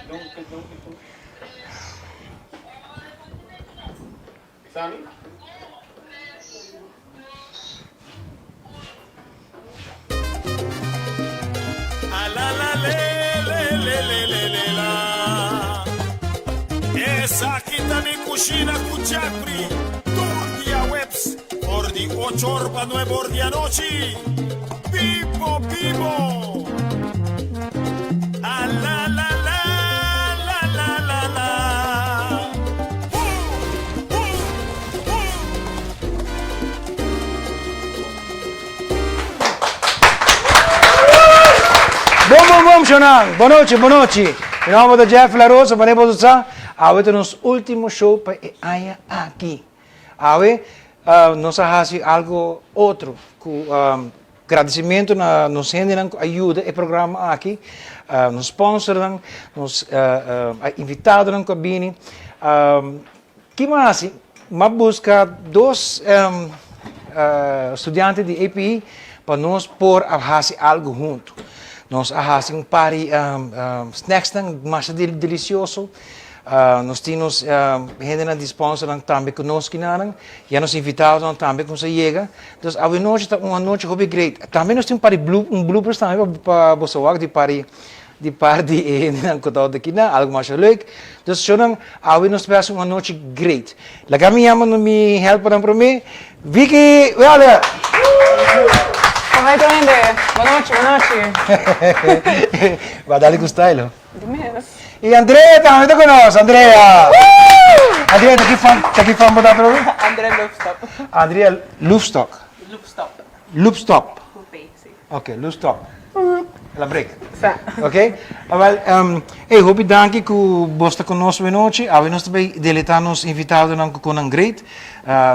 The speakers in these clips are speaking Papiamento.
Esaki ta mi cushina cu Jeffrey tur diahuebs for di ocho or pa nuebe or di anochi. Bibo bibo! Alalalalalalalala. Hu hu hu. Bon bon bon shownan! Bon nochi bon nochi! Mi nomber ta Jeff La Rosa, manera boso sa, awe ta nos ultimo show pa e aña aki. Awe nos a hasi algo otro ku gradisimentu na nos hendenan ku a yuda e programa aki, nos sponsornan, nos invitadonan ku a bini. Ki mi a hasi? Mi a buska dos studiante di APE pa nos por a hasi algu huntu. Nos a hasi un par di snacksnan masha delisioso. Nos tin nos hendenan di sponsornan tambe ku nos kinanan. Ya nos invitadonan tambe ku nos a yega. Dus awenochi ta un anochi hopi great. Tambe nos tin un par di un bloopers tambe pa boso wak di par di Di parti e hendenan ku ta aki nan, algu masha leuk. Dus shownan, awe nos ta hasi un anochi great. Laga mi yama mi helpernan promé. Vicky Weller! Kon ta hende? Bonochi, bonochi. Ba dale ku style ho. Di mes. I Andrea tambe ta ku nos, Andrea! Andrea, ta ki fan, ta ki fan bo ta atrobe? Andrea Loopstop. Andrea Loopstok. Loopstop. Loopstop. Ku P, si. Ok, lo stop. La break. Sa. Ok? Awel, um, hey, hopi danki ku bos ta con nos nochi. Awe nos ta bay deleita nos invitadonan ku konan great.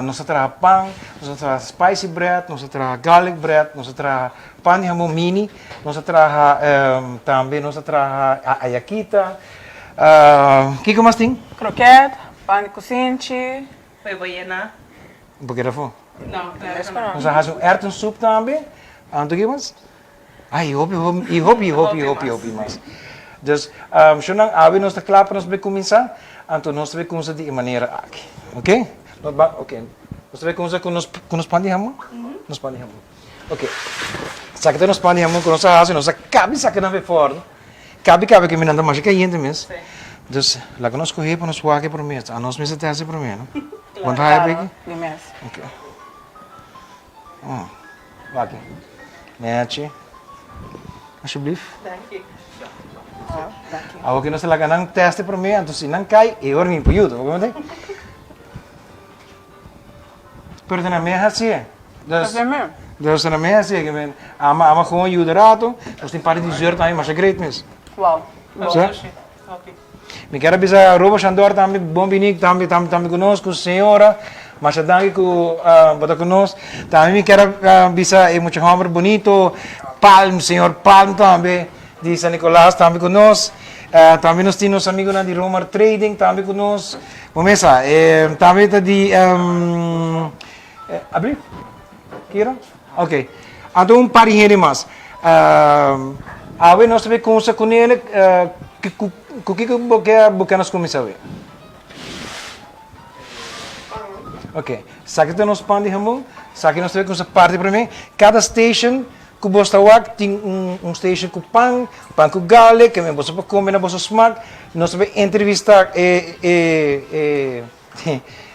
Nos ta traha pan, nos ta traha spicy bread, nos ta traha garlic bread, nos ta traha pan di hamon mini, nos ta traha um, tambe nos ta traha ayakita. Kiko mas tin? Kroket, pan di kusinchi. Huevo yena. Un poquito afo. No, claro que no. Nos a haci un erwtensoep tambe. Anto ki mas? Ay, hopi, hopi, y hopi, hopi, hopi, hopi mas. Dus, um, shownan, awe nos ta kla pa nos bay cuminsa. Anto nos ta bay cuminsa di e manera aki. Ok? Nos ba, ok. Nos ta bay cuminsa cu nos, cu nos pan di hamon? Nos pan di hamon. Ok. Esaki ta nos pan di hamon cu nos a haci. Nos a cabi saca nan bay forno. Cabi cabi cu mi nan ta masha cayente mes. Dus, laga nos coge pa nos wak e prome. Anos mester test e prome, no? Bo ta haya Claro, di mes. Ok. Oh, wak. Nechi. Alsjeblieft. Danki. Oh, danki. Awor cu nos ta laga nan test e prome, anto si nan cay, e ora mi por yuda. Bo comprende? Pero ta na mi a hacié. Dus, dus ta na mi a hacié. Ke men, ama, ama gewoon yuda rato. Nos tin par di dessert tambe, masha great mes. Wow. Sa? Mi kier a bisa Robo Shandor tambe bon bini tambe tambe tambe ku nos, ku su señora. Masha danki ku bo ta ku nos. Tambe mi kier a bisa e mucha homber bonito Palm, señor Palm tambe di San Nicolas tambe ku nos. Tambe nos tin nos amigonan di Romar Trading tambe ku nos. Bo mesa, tambe ta di Abri? Kira? Ok. Anto un par di hende mas. Awe nos ta bay kumsa ku nele, ku kiko bo ke bo ke nos kuminsá awe? Ok. Esaki ta nos pan di hamon. Esaki nos ta bay kumsa parti promé. Kada station ku bos ta wak tin un station ku pan, pan ku garlic, ke men boso por kome na boso smak. Nos ta bay entrevistá e e e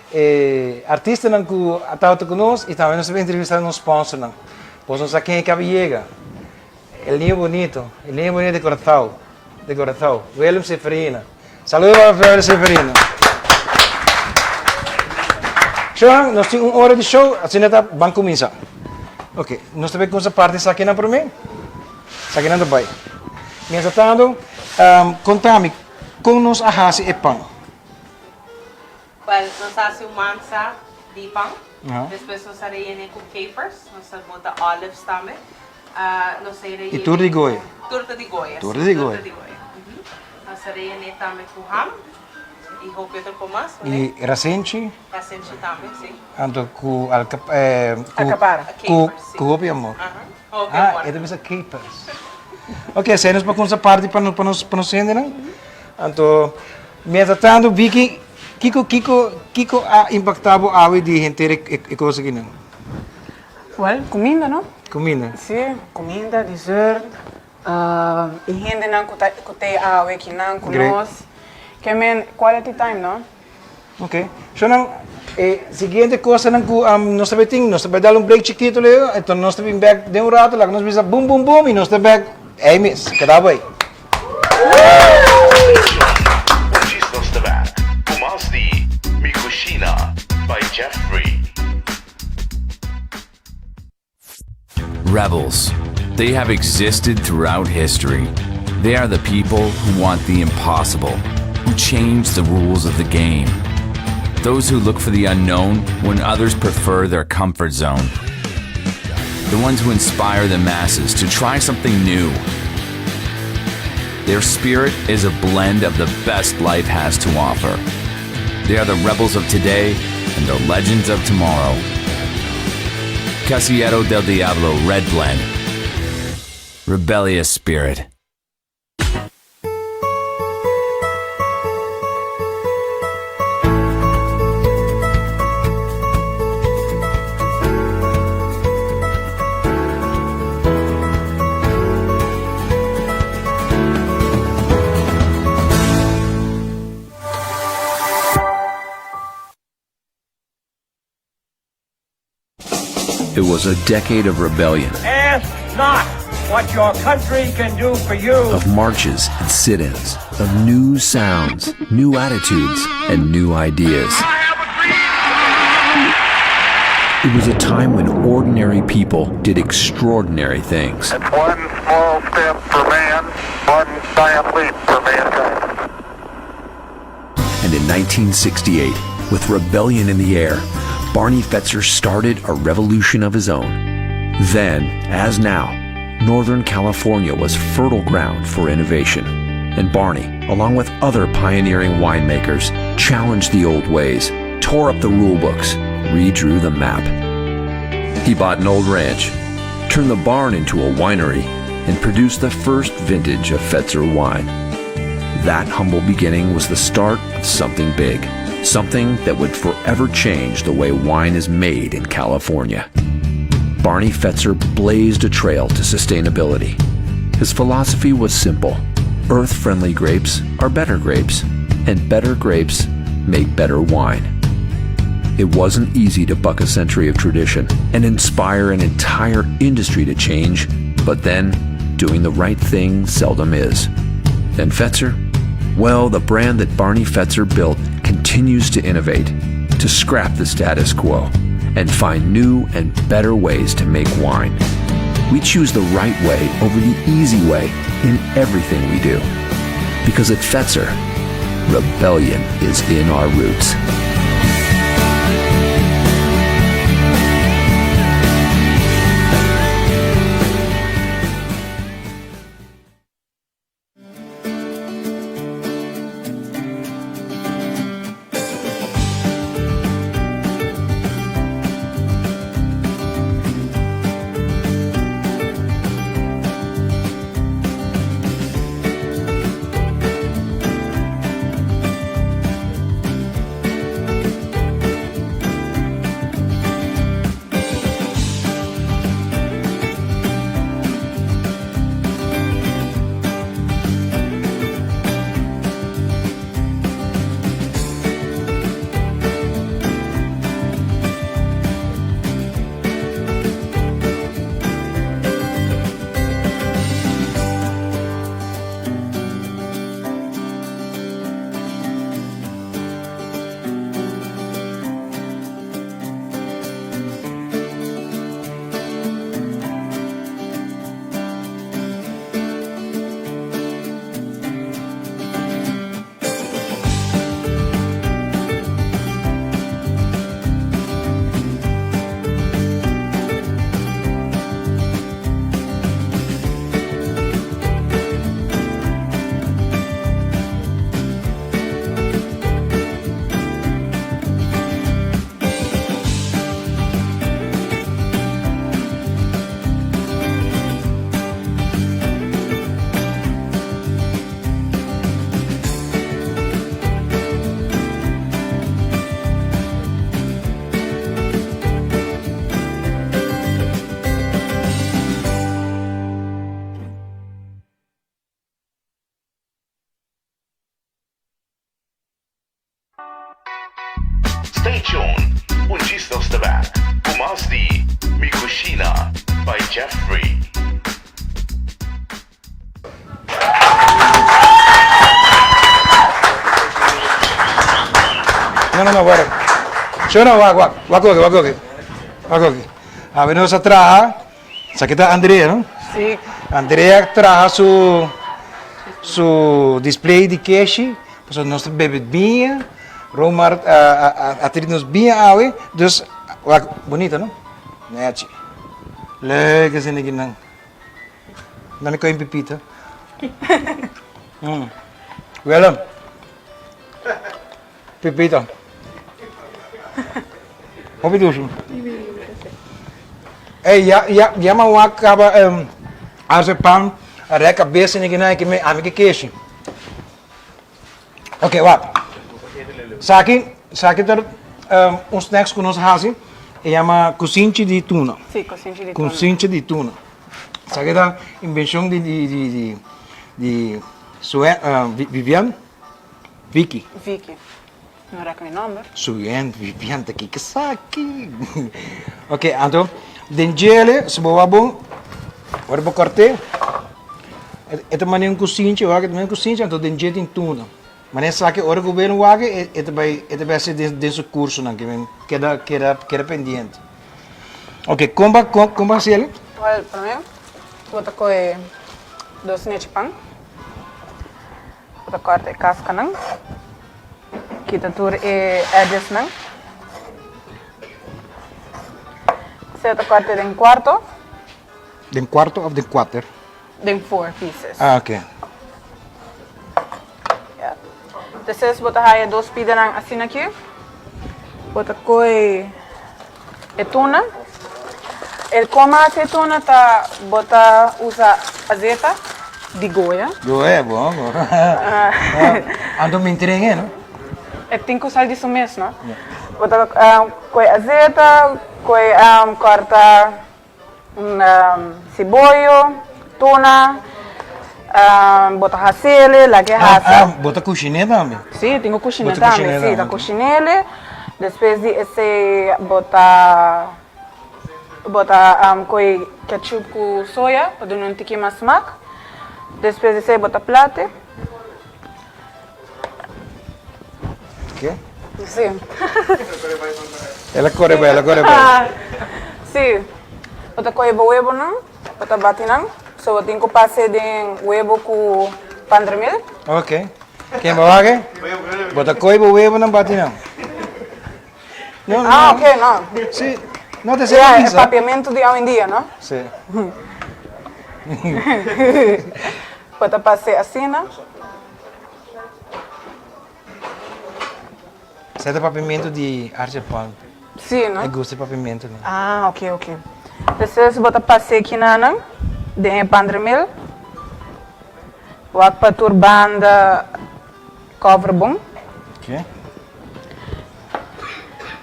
E artistanan ku a tabata ku nos i tambe nos a entrevistá nos sponsornan. Boso no sa ken e kaba yega. El niño bonito, el niño bonito de Curaçao, de Curaçao, Willem Seferina. Saludo pa Willem Seferina. Shownan, nos tin un ora di show, asina ta ban kuminsá. Ok, nos ta bai kuminsá parti esakinan promé. Esakinan ta bai. Mientras tanto, konta mi, kon nos a hasi e pan? Well, nos a hasi un mansa di pan, despues nos a reyene ku capers, nos a bota olives tambe, nos a reyene I tur di Goya? Tur ta di Goya, si, tur ta di Goya. Nos a reyene tambe ku ham i hopi otro por mas. I rasenchi? Rasenchi tambe, si. Anto ku Alcapara. Ku hopi amor. Hopi amor. Ah, e ta bisa capers. Ok, esei nos por kumsa parti pa nos pa nos hendenan. Anto, mientras tanto, Vicky, kiko, kiko, kiko a impactá bo awe di henter e, e kos akinan? Well, kuminda, no? Kuminda. Sí, kuminda, dessert, e hendenan ku ta ku t'ei awe akinan ku Great. nos. Ke men quality time, no? Ok. Shownan, e siguiente kosanan ku nos ta bai tin, nos ta bai dal un break chikito leo, enton nos ta bin bek den un rato, laga nos bisa boom boom boom i nos ta bek ei mes. Keda bai. Djis nos ta bek ku mas di Mi Cushina by Jeffrey. Rebels. They have existed throughout history. They are the people who want the impossible, who change the rules of the game. Those who look for the unknown when others prefer their comfort zone. The ones who inspire the masses to try something new. Their spirit is a blend of the best life has to offer. They are the rebels of today and the legends of tomorrow. Casillero del Diablo Red Blend. Rebellious Spirit. It was a decade of rebellion. Ask not what your country can do for you. Of marches and sit ins, of new sounds, new attitudes, and new ideas. It was a time when ordinary people did extraordinary things. It's one small step for man, one giant leap for mankind. And in 1968, with rebellion in the air, Barney Fetzer started a revolution of his own. Then, as now, Northern California was fertile ground for innovation. And Barney, along with other pioneering winemakers, challenged the old ways, tore up the rule books, redrew the map. He bought an old ranch, turned the barn into a winery, and produced the first vintage of Fetzer wine. That humble beginning was the start of something big, something that would forever change the way wine is made in California. Barney Fetzer blazed a trail to sustainability. His philosophy was simple earth friendly grapes are better grapes, and better grapes make better wine. It wasn't easy to buck a century of tradition and inspire an entire industry to change, but then, doing the right thing seldom is. And Fetzer? Well, the brand that Barney Fetzer built continues to innovate, to scrap the status quo, and find new and better ways to make wine. We choose the right way over the easy way in everything we do. Because at Fetzer, rebellion is in our roots. Stay tuned, un djis nos ta back ku mas di Mi Cushina by Jeffrey. No, no, no, bueno. Shona, wak, wak, wak oke, wak oke. Wak oke. A ver, nos a traha. Esaki ta Andrea, no? Sí. Andrea traha su su display di keshi, pasobra nos ta bebe biña. Romar a a a tiri nos biña awe, dus wak bunita, no? Nechi. Leuk esei kinan. Na mi koe un pipita. Mm. Willem. Pipita. Hopi dushi. Ey, ya, ya, ya ma wak kaba um, arse pan, a rek kabesa ni kina ki me ami ki keshi. Ok, wak. Saki, saki ter um, un snacks ku nos hasi, e yama kusinchi di tuna. Sí, kusinchi di tuna. Kusinchi di tuna. Saki ta invenshon di di di di di Sue, uh, Vivian. Vicky. Vicky. No rek mi nomber. Suyent, Vivian ta kiko esaki. Ok, anto den djele si bo wak bon, ora bo kort'é, e ta manera un kusinchi, wak e ta manera un kusinchi, anto den dje tin tuna. Manera esaki ora ku bo wak e ta bai e ta bai hasi den su kursonan ke men keda keda keda pendiente. Ok, kon bo kon bo hasi el? Wèl, promé bo ta kohe dos nechi pan. Bo ta kòrta e kaskanan, kita tur e edgesnan. Esei bo ta kòrta den kuarto. Den kuarto òf den kuater? Den four pieces. Ah, oke. Ya. Despues bo ta haya dos pidanan asina aki. Bo ta kohe e tuna. E kon mas e tuna ta bo ta usa azeta di Goya. Goya, bon, bon. Anto mi tren e, no? E tin ku sal di su mes, no? Bo ta kohe azeta, kohe kòrta siboyo, tuna, bo ta hasele, lag'e hasa. Ah, bo ta kushiné tambe? Sí, tin ku kushiné tambe, sí, ta kushinele. Despues di esei bo ta bo ta kohe ketchup ku soya pa duna un tiki mas smak. Despues di esei bo ta plate. Ke? Sí. El a kore bai, el a kore bai. Sí. Bo ta kohe bo webonan, bo ta bati nan. So bo tin ku pase den webo ku pandremel. Ok. Ken bo wak e? Bo ta kohe bo webonan bati nan. No, no. Ah, ok, no. Sí. No te sé Ya, e papiamentu di awendia, no? Sí. Bo ta pase asina. Esei ta papiamentu di Archipel. Sí, no? E gusta e papiamentu ni. Ah, ok, ok. Despues bo ta pase kinanan den e pandremel. Wak pa tur banda cover bon. Ok.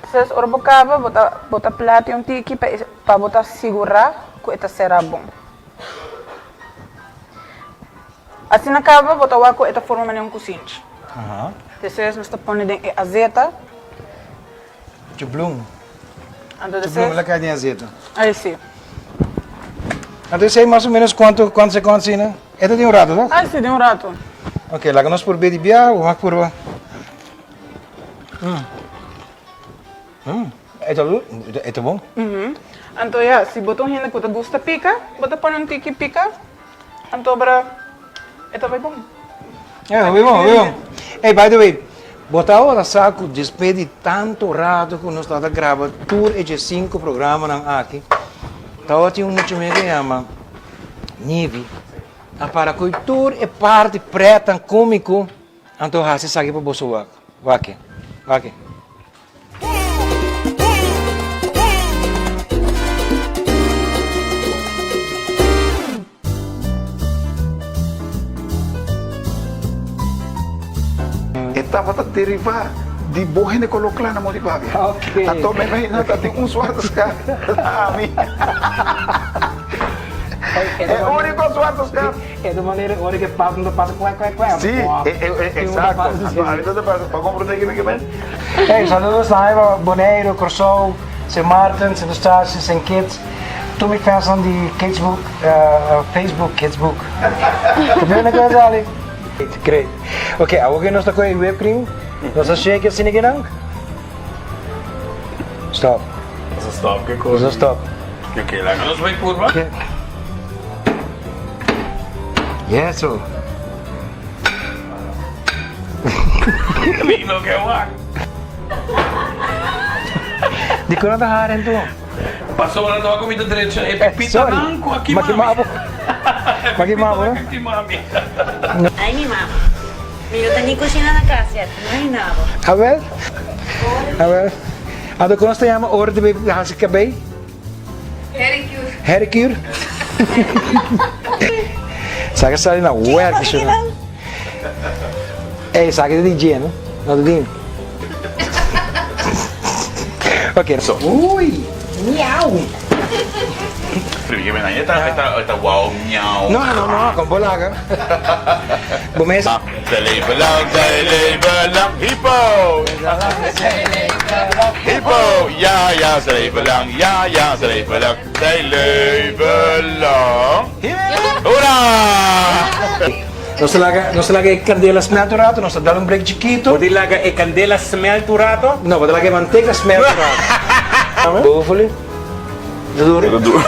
Despues ora bo kaba bo ta bo ta plati un tiki pa pa bo ta sigurá ku e ta será bon. Asina kaba bo ta wak ku e ta forma manera un kusinchi. Despues nos ta pone den e azeta. Chublum. Anto Chublum despues. la kai den azeta. Ai si. Anto esei mas o menos kuantu kuantu sekond asina? E ta den un rato to? Ai si den un rato. Ok laga nos purbe di bia bo mak purba. E ta e ta bon. Anto ya si bo ta un hende ku ta gusta pika bo ta pone un tiki pika. Anto bra e ta bai bon. E bai bon, bai bon. Ey, by the way, bo ta ora sa ku despues di tanto rato ku nos tabata graba tur e diesinco programanan aki, tabatin un mucha muhé ku yama Nivi, a para ku tur e parti pretan komiko, anto hasi esaki pa boso wak. Wak-e, wak-e. E tabata derivá di bo hende kolo kla na Monte Pavia. Anto mi imagina ta tin un suerte skat ta ami. E úniko suerte skat. E ta manera ora ku e pato no ta pasa kuè kuè kuè. Sí, eksakto. Anto ta pasa pa komprondé ke mi ke men. Hey, saludos na Aruba, Boneiru, Kòrsou, Sint Maarten, Sint Eustatius, Sint Kitts. Tur mi fansnan di Kidsbook, Facebook Kidsbook. Ku mi na kos Ali? Great. Ok, awor ke nos ta kohe whipped cream, nos ta shake asina kinan. Stop. Nos a stop ke kos. Nos a stop. Ok, laga nos bai purba. Yeso. Mi no ke wak. Dikon nan ta haren tu? Pasobra nan no a kumita drecha e pipitanan ku a kima mi. Ma kima bo? Ai mi mama. Mi no ta ni kushina na kas yet, imagina bo. Awel, awel. Anto kon nos ta yama ora di bay hasi kabei? Hericure. Hericure. Esaki a sali na werk shi no. Ey, esaki ta di dje no, no ta di mi. Ok. Uy, miau. Pero mi e ta e ta wow miau. No no no kon por laga. Bo mes. Zij leven lang, zij leven lang, Hippo! Hippo! Ja, ja, ze leven lang, ja, ja, ze leven lang, zij leven lang. Hoera! Nos ta laga, nos ta laga e kandela smelt un rato, nos ta dal un break chikito. Bo di laga e kandela smelt un rato? No, bo ta laga e manteka smelt un rato. Bo fuli? Ta duro? Ta duro.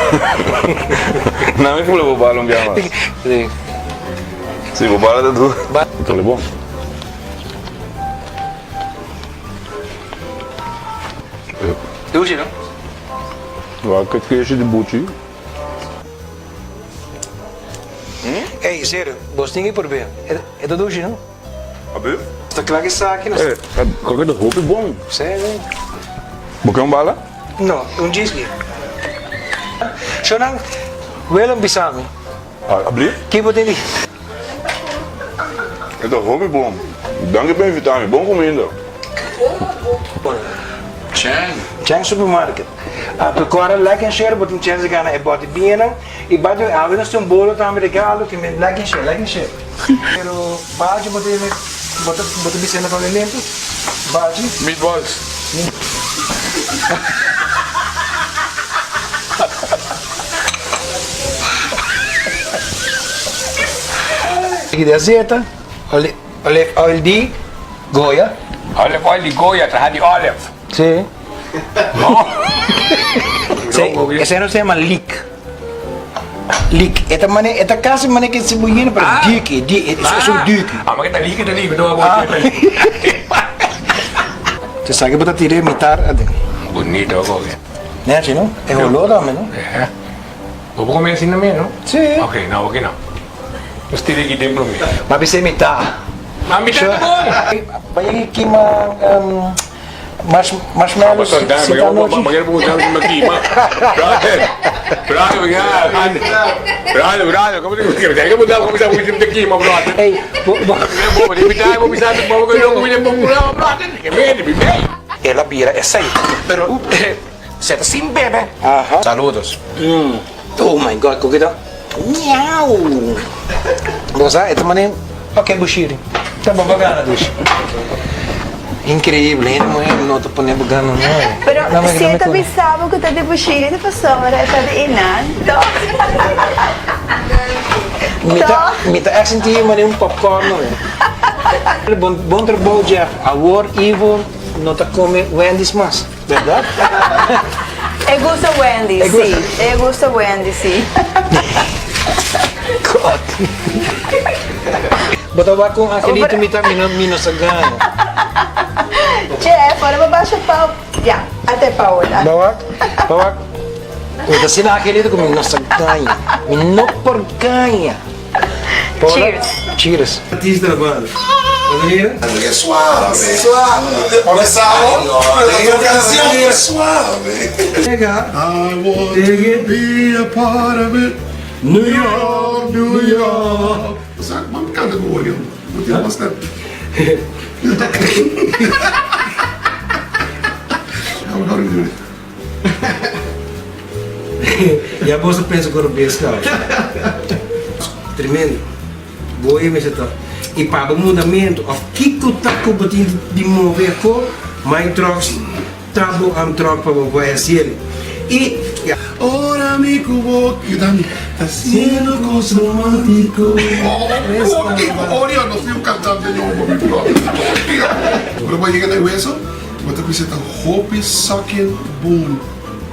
Nan mi fula bo bala un bia mas. Si. Si, bo bala ta duro. Ta le bon. Dushi no? Wak e keshi di buchi. Ey, serio, bos tin ki prob'é. E ta dushi no? Abi? Ta kla ki saki nos. Eh, kòke ta hopi bon. Serio? Bo ke un bala? No, un djisgi. Shownan, Willem bisa mi. Abri? Ki bo tin di? E ta hopi bon. Danki pa invita mi. Bon kuminda. Chang. Chang Supermarket. Anto kòrda like en share bo tin chèns di gana e bòt di biñanan. I by the way awe nos tin un bolo tambe regalo tin men like en share, like en share. Pero balchi bo tin bo ta bo ta bisa na papiamentu? Balchi? Meatballs. Tiki di azeta, olive oil di Goya. Olive oil di Goya, traha di olive. Si. Esei nos ta yama leek. Leek. E ta mane, e ta kasi mane ke cebollina, pero diki, di, e un diki. Ah, ma ke ta leek, e ta leek, mi ta wak bo Te sa ke bo ta tira e mitar aden. Bonito akoke. Nechi no? E holó tambe no? Eh. Bo por come asina mes no? Si. Ok, no awor ki no. Nos tira aki den prome. Ma bis'é mitá. Ma mitá ta bon! Bai aki kima marshmallows sinta anochi. Ma kere pregunta si mi kima. Brother, brother, brother, brother, como te kere pregunta como sa si mi ta kima, brother? Ey, bo, bo. Bo, bo, mitá, bo bisa bo, bo, bo, bo, bo, brother. Ke mende, mi mei. El a bira esei. Pero se ta sin bebe. Aha. Saludos. Oh my God, ku kita? Miau! Bo sa, e ta mane, ok Bushiri, ta bon pa gana dushi. Increíble, hende muher no ta pone bo gana no. Pero si e ta bisa bo ku ta di Bushiri ta pasobra e ta di einan, toch? Mi ta, mi ta echt sinti mane un popcorn no. Bon, bon trabou Jeff, awor Ivo no ta come Wendy's mas. Berdad? E gusta Wendy, si. E gusta Wendy, si. God. Bo ta wak con Angelito mi ta mi no mi no sa gana. Jeff, ora bo basha pao, ya, ate Paola. Bo wak, bo wak. Mi ta asina Angelito cu mi no sa gaña. Mi no por gaña. Cheers. Cheers. Artista na banda. Bo ta mira? Ke suave. Suave. Pone sabo. Otro canción. Ke suave. Llega. I want to be a part of it. New York, New York. Sa, man canta cu odio. Bo tin mas step. How do we do it? Ya boso pensa ku robes kaba. Tremendo. Goya mester ta. I pa bo mudamentu of kiko ta ku bo tin di move afó, My Trucks ta bo am truck pa bo por hasiel. I. Ora mi ku bo keda mi ta siendo kos romántico. Orio nos tin un cantante nobo mi brother. Orio. Ora bo a yega na e weso bo ta bisa ta hopi sucking boom.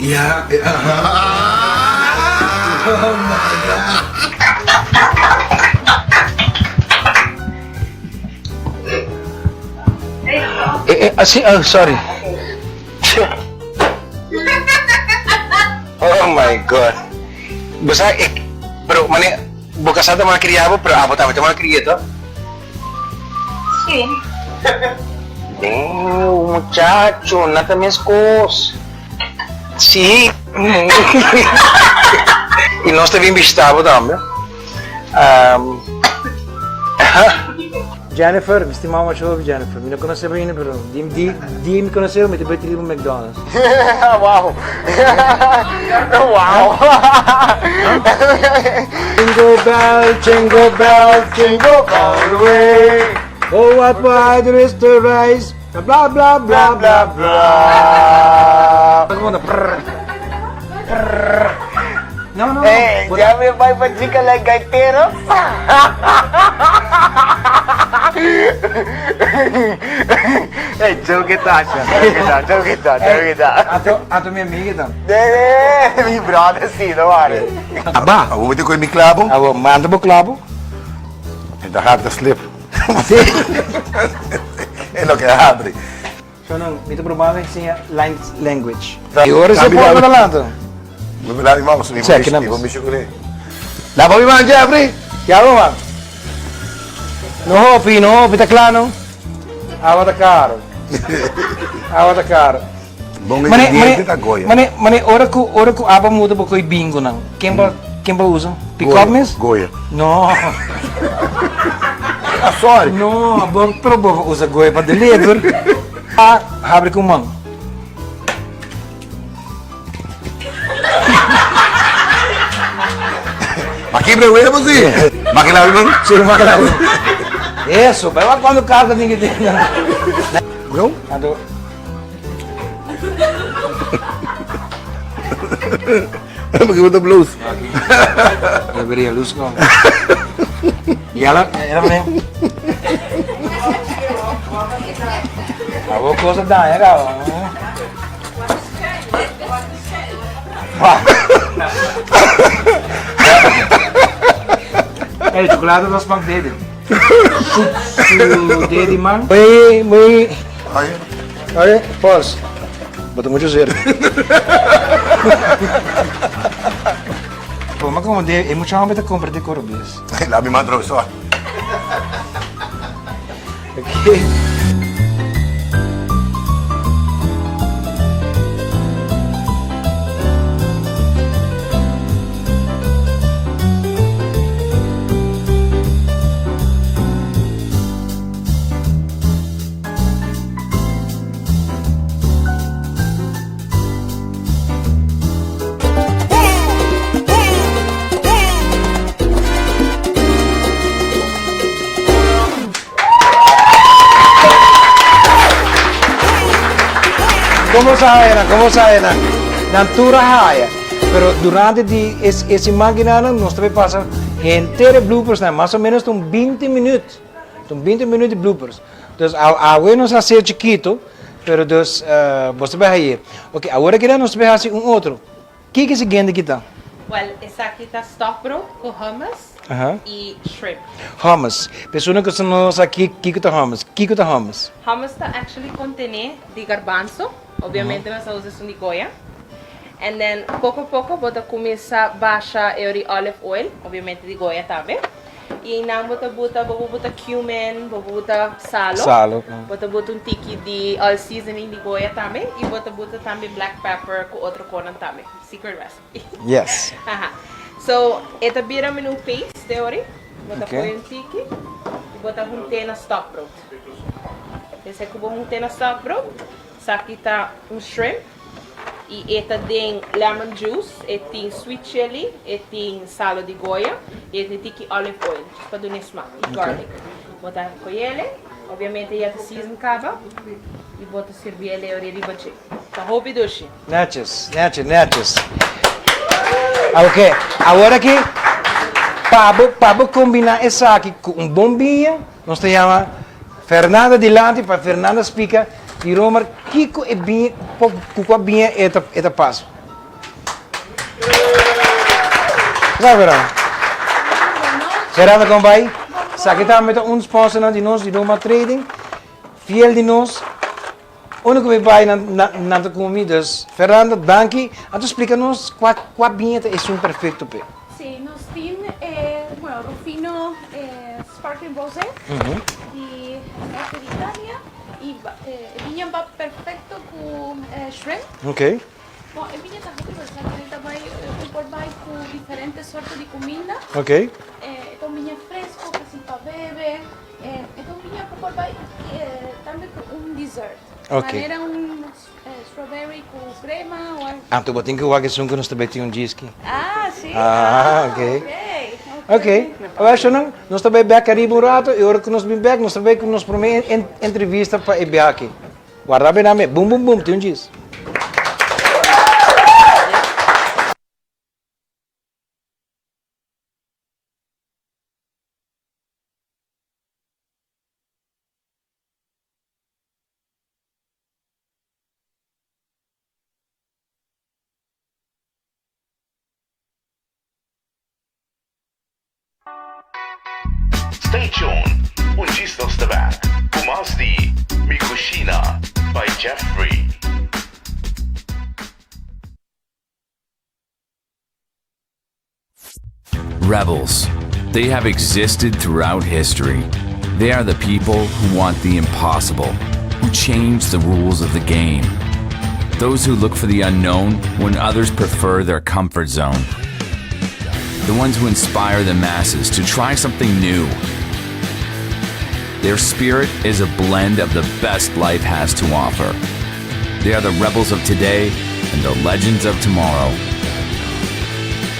Ya aha. Oh my God. Eh, eh, si, oh, sorry. Oh my God. Bo sa, eh, pero mane, bo casá ta malcriá bo, pero abo tambe ta malcrié, to? Sí. Damn, muchacho, nan ta mescos. Sí. Y nos ta bin bishita bo tambe. Um, Jennifer, mi stima masha hopi Jennifer. Mi no conoce bo ainda, pero di, di, di mi conoce bo, mi ta bai tri bo McDonald's. wow. wow. Jingle bell, jingle bell, jingle all the way. Oh, what wide Mr. Rice. Bla, bla, bla, bla, bla. No, no, no. Eh, ya me bai pa chica la gaitero. Hey, joke ta, joke ta, joke ta, joke ta. Ato, ato mi amiga ta. Eh, mi brother sí, no worry. Aba. Abo mete koe mi klabo. Abo, manda bo klabo. E ta hard ta slip. E loke a habri. So nan, mi ta probando enseña light language. Y ora se por adelante. Mi la mi mama, mi Check na. mi chocolate. La pa mi man Jeffrey. Ya bo man. No hopi, no hopi, ta kla no? Awa ta karo. Awa ta karo. Bon ingrediente ta Goya. Mane, mane, ora ku, ora ku aba muda bo koi bingo nan. Ken ba, ken ba usa? Pick up mes? Goya. No. Ah, sorry. No, bo, pero bo usa Goya pa deliver. Ah, habri ku man. Ma kibra huevo si. Ma kila man? Sí, ma kila. Eso, pero cuando carga ni que tenga. Bro? Ando. Porque bo ta bloos. Debería luz con. Ya la, era me. Abo cosa daña, cabrón. Hey, chocolate was smaak dede. Su dede man. Muy, muy. Oye, pause. Bo ta mucho cerca. Por ma como de, e mucho hombre ta compra de corobes. La mi man trobe Okay. Como sabe nan, como sabe nan. Nan tur a haya. Pero durante di es, e siman kinanan nos ta pasa henter e bloopers nan, mas o menos un 20 minuut. Un 20 minuut di bloopers. Dus awe nos a hacer chiquito, pero dus uh, bo ta haye. Ok, awor aki nos ta haci un otro. Kiko e siguiente kita? Well, esaki ta stokbrood ku hummus i shrimp. Hummus. Persona ku no sa kiko ta hummus. Kiko ta hummus? Hummus ta actually kontene di garbanzo. Obviamente nos a usa esun di Goya. And then poko poko bo ta kuminsa basha e ori olive oil, obviamente di Goya tambe. I einan bo ta buta, bo por buta cumin, bo por buta salo. Salo. Bo ta buta un tiki di all seasoning di Goya tambe i bo ta buta tambe black pepper ku otro konan tambe. Secret recipe. Yes. Aha. So, e ta bira menu paste e ori. Bo ta poi un tiki i bo ta hunt'é na stokbrood. Despues ku bo hunt'é na stokbrood, esaki ta un shrimp. Y e ta den lemon juice, e tin sweet chili, e tin salo di Goya y e tin tiki olive oil, just pa duna e smaak, y garlic. Bo ta coyele, obviamente ya ta season caba, y bo ta sirbiele ora riba dje. Ta hopi dushi. Netjes, netjes, netjes. Ok, awor aki pa bo, pa bo combina esaki cu un bon biña, nos ta yama Fernanda dilanti pa Fernanda splica di Romer kiko e biña, cu cua biña e ta, e ta pas. Sa Fernanda? Fernanda con bai? Esaki tambe ta un sponsornan di nos di Roma Trading, fiel di nos. Unda ku mi bai nan nan ta ku mi, dus Fernanda danki. Anto splika nos kua kua biña ta esun perfekto p'e. Sí, nos tin e bueno Rufino Sparkling Rosé di norte di Italia y e biña ba perfecto ku shrimp. Ok. Bon e biña ta hopi versátil, ta bai bo por bai ku diferente sorto di kuminda. Ok. E ta un biña fresco, fácil pa bebe. E ta un biña ku por bai tambe ku un dessert. Ok. Manera un strawberry ku crema o algo. Anto bo tin ku wak esun ku nos ta bai tin un djiski. Ah, si. Ah, ok. Ok. Awor shownan, nos ta bai bek ariba un rato i ora ku nos bin bek nos ta bai ku nos prome entrevista pa e biaha aki. Warda be nan be. Bum bum bum tin un djis. Stay tuned, un djis nos ta back cu mas di Mi Cushina by Jeffrey. Rebels. They have existed throughout history. They are the people who want the impossible, who change the rules of the game. Those who look for the unknown when others prefer their comfort zone. The ones who inspire the masses to try something new. Their spirit is a blend of the best life has to offer. They are the rebels of today and the legends of tomorrow.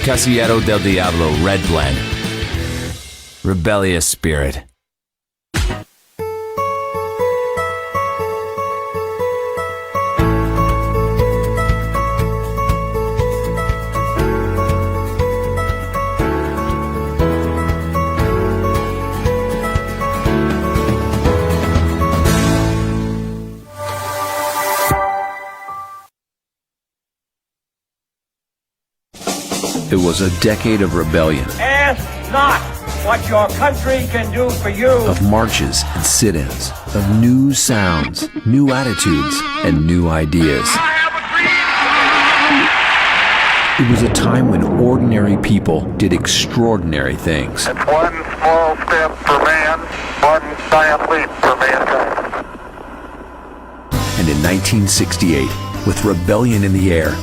Casillero del Diablo Red Blend. Rebellious Spirit. It was a decade of rebellion. Ask not what your country can do for you. Of marches and sit ins, of new sounds, new attitudes, and new ideas. It was a time when ordinary people did extraordinary things. It's one small step for man, one giant leap for mankind. And in 1968, with rebellion in the air,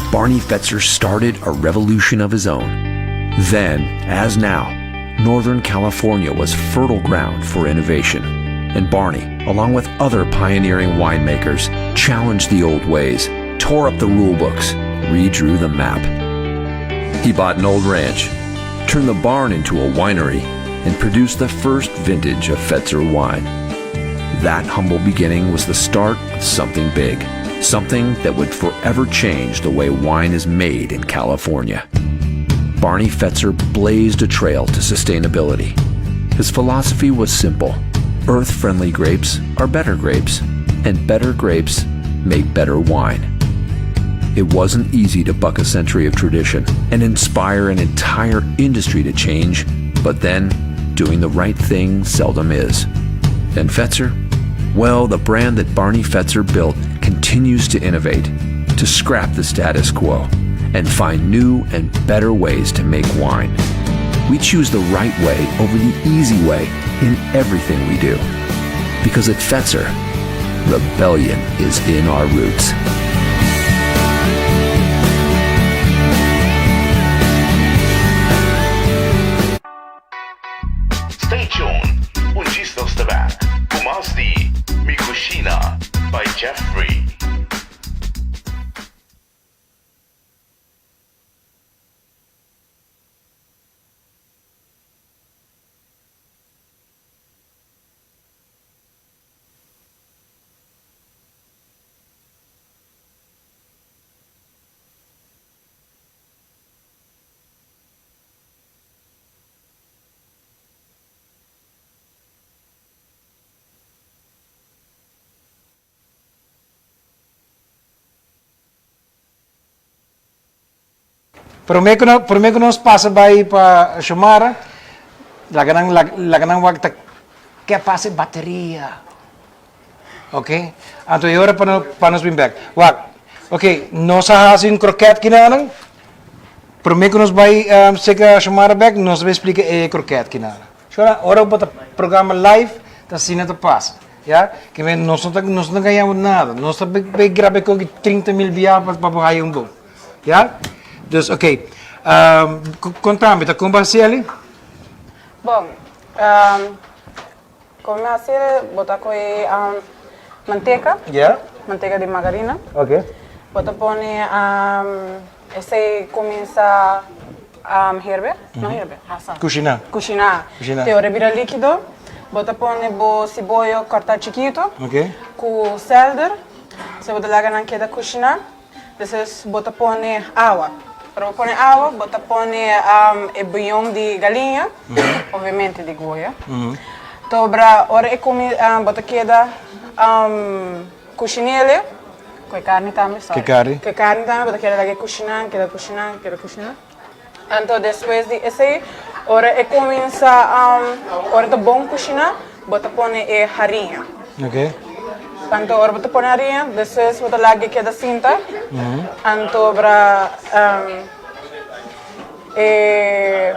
Barney Fetzer started a revolution of his own. Then, as now, Northern California was fertile ground for innovation. And Barney, along with other pioneering winemakers, challenged the old ways, tore up the rule books, redrew the map. He bought an old ranch, turned the barn into a winery, and produced the first vintage of Fetzer wine. That humble beginning was the start of something big, something that would forever change the way wine is made in California. Barney Fetzer blazed a trail to sustainability. His philosophy was simple earth friendly grapes are better grapes, and better grapes make better wine. It wasn't easy to buck a century of tradition and inspire an entire industry to change, but then, doing the right thing seldom is. And Fetzer? Well, the brand that Barney Fetzer built continues to innovate, to scrap the status quo, and find new and better ways to make wine. We choose the right way over the easy way in everything we do. Because at Fetzer, rebellion is in our roots. Stay tuned, un djis nos ta back cu mas di Mi Cushina by Jeffrey. Promé ku no, promé ku nos pasa bai pa Shomara, laga nan, laga nan wak ta ke a pasa e bateria. Ok, anto e ora pa no, pa nos bin bek. Wak, ok, nos a hasi un kroket kinanan. Promé ku nos bai seka Shomara bek, nos ta bai splika e kroket kinanan. Shora, ora bo ta programa live, ta asina ta pasa. Ya, ke men nos no ta, nos no ta gaña bo nada. Nos ta bai graba e koki 30.000 bia pa bo haya un bon. Ya? Dus ok. Kontami, ta kon bo hasi ali? Bon, kon mi hasi bo ta kohe manteka. Ya. Manteka di margarina. Ok. Bo ta pone esei kuminsa herbe, no herbe, hasa. Kushiná. Kushiná. Kushiná. Te ora e bira líkido, bo ta pone bo siboyo kòrtá chikitu. Ok. Ku sèlder, esei bo ta laga nan keda kushiná. Despues bo ta pone awa. Ora bo pone awa, bo ta pone e buyon di galiña, obviamente di Goya. Tobra ora e kumi bo ta keda kushin'ele, ku e karni tambe, sorry. Ku e karni. Ku e karni tambe bo ta keda laga e kushiná, keda kushiná, keda kushiná. Anto despues di esei, ora e kuminsá, ora ta bon kushiná, bo ta pone e hariña. Ok. Anto ora bo ta pone hariña, despues bo ta laga e keda sinta. Anto bra e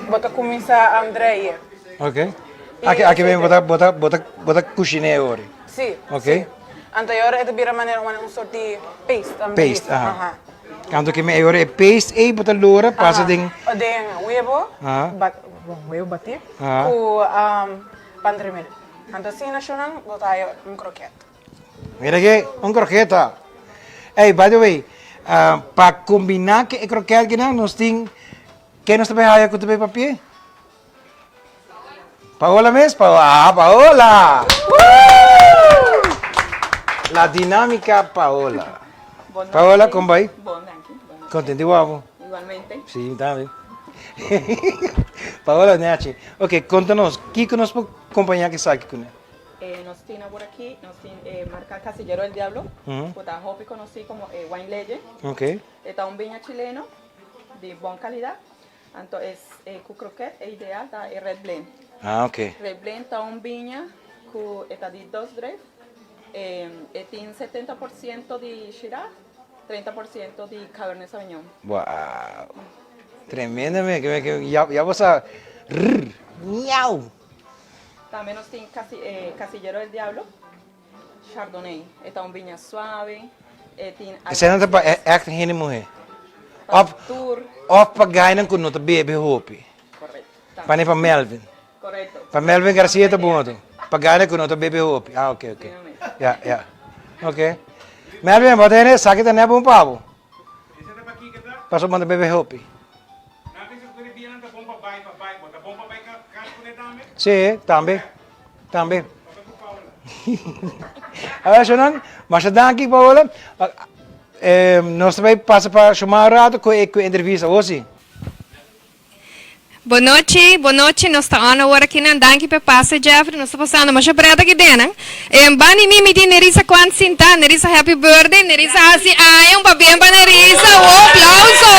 bo ta kuminsá dreie. Ok. Aki aki bo ta bo ta bo ta bo ta kushiné ori. Sí. Ok. Anto e ora e ta bira manera un sort di paste. Paste, aha. Kanto ke mi e ora e paste ei bo ta lora pasa den. Den webo, webo batí ku pan tremel. Anto asina shunan bo ta haya un kroket. Mira ke, un kroketa. Ey, by the way, pa kombiná ke e kroket kinan nos tin, ke nos ta bai haya ku ta bai papia? Paola mes? Paola, ah, Paola! La dinámica Paola. Paola, kon bai? Bon, danki. Bon. Contento di wou? Igualmente. Sí, mi tambe. Paola, nechi. Ok, konta nos, kiko nos por kompañá ku esaki kuné? Eh, nos tin awor aki, nos tin e marka Casillero del Diablo, ku ta hopi konosí komo e Wine Legend. Ok. E ta un biña chileno di bon kalidat. Anto es e ku kroket e ideal ta e red blend. Ah, ok. Red blend ta un biña ku e ta di dos dref. E, e tin 70% di Shiraz, 30% di Cabernet Sauvignon. Wow. Tremendo me, que, que, ya, ya bo sa. Rrr, miau. Tambe nos tin casi, eh, Casillero del Diablo, Chardonnay. E ta un biña suave, e tin Esei nan ta pa echt hende muhé. Of, of pa gainan ku no ta bebe hopi. Correcto. Pa ne pa Melvin. Correcto. Pa Melvin Garcia ta bon ato. Pa gainan ku no ta bebe hopi. Ah, ok, ok. Ya, ya. Ok. Melvin, bo ta hende esaki ta ne bon pa bo. Pasobra bo no ta bebe hopi. Sí, tambe. Tambe. A ver, Shonan, masha danki, Paola. Eh, nos ta bai pasa pa Shomar un rato ku e ku e entrevista, o si? Bon nochi, bon nochi, nos ta on awor akinan. Danki p'e pase, Jeffrey. Nos ta pasando masha pret aki den. Eh, bani mi, mi tin Nerissa Kwan sintá. Nerissa, happy birthday. Nerissa hasi aña, un pabien pa Nerissa. Un aplauso!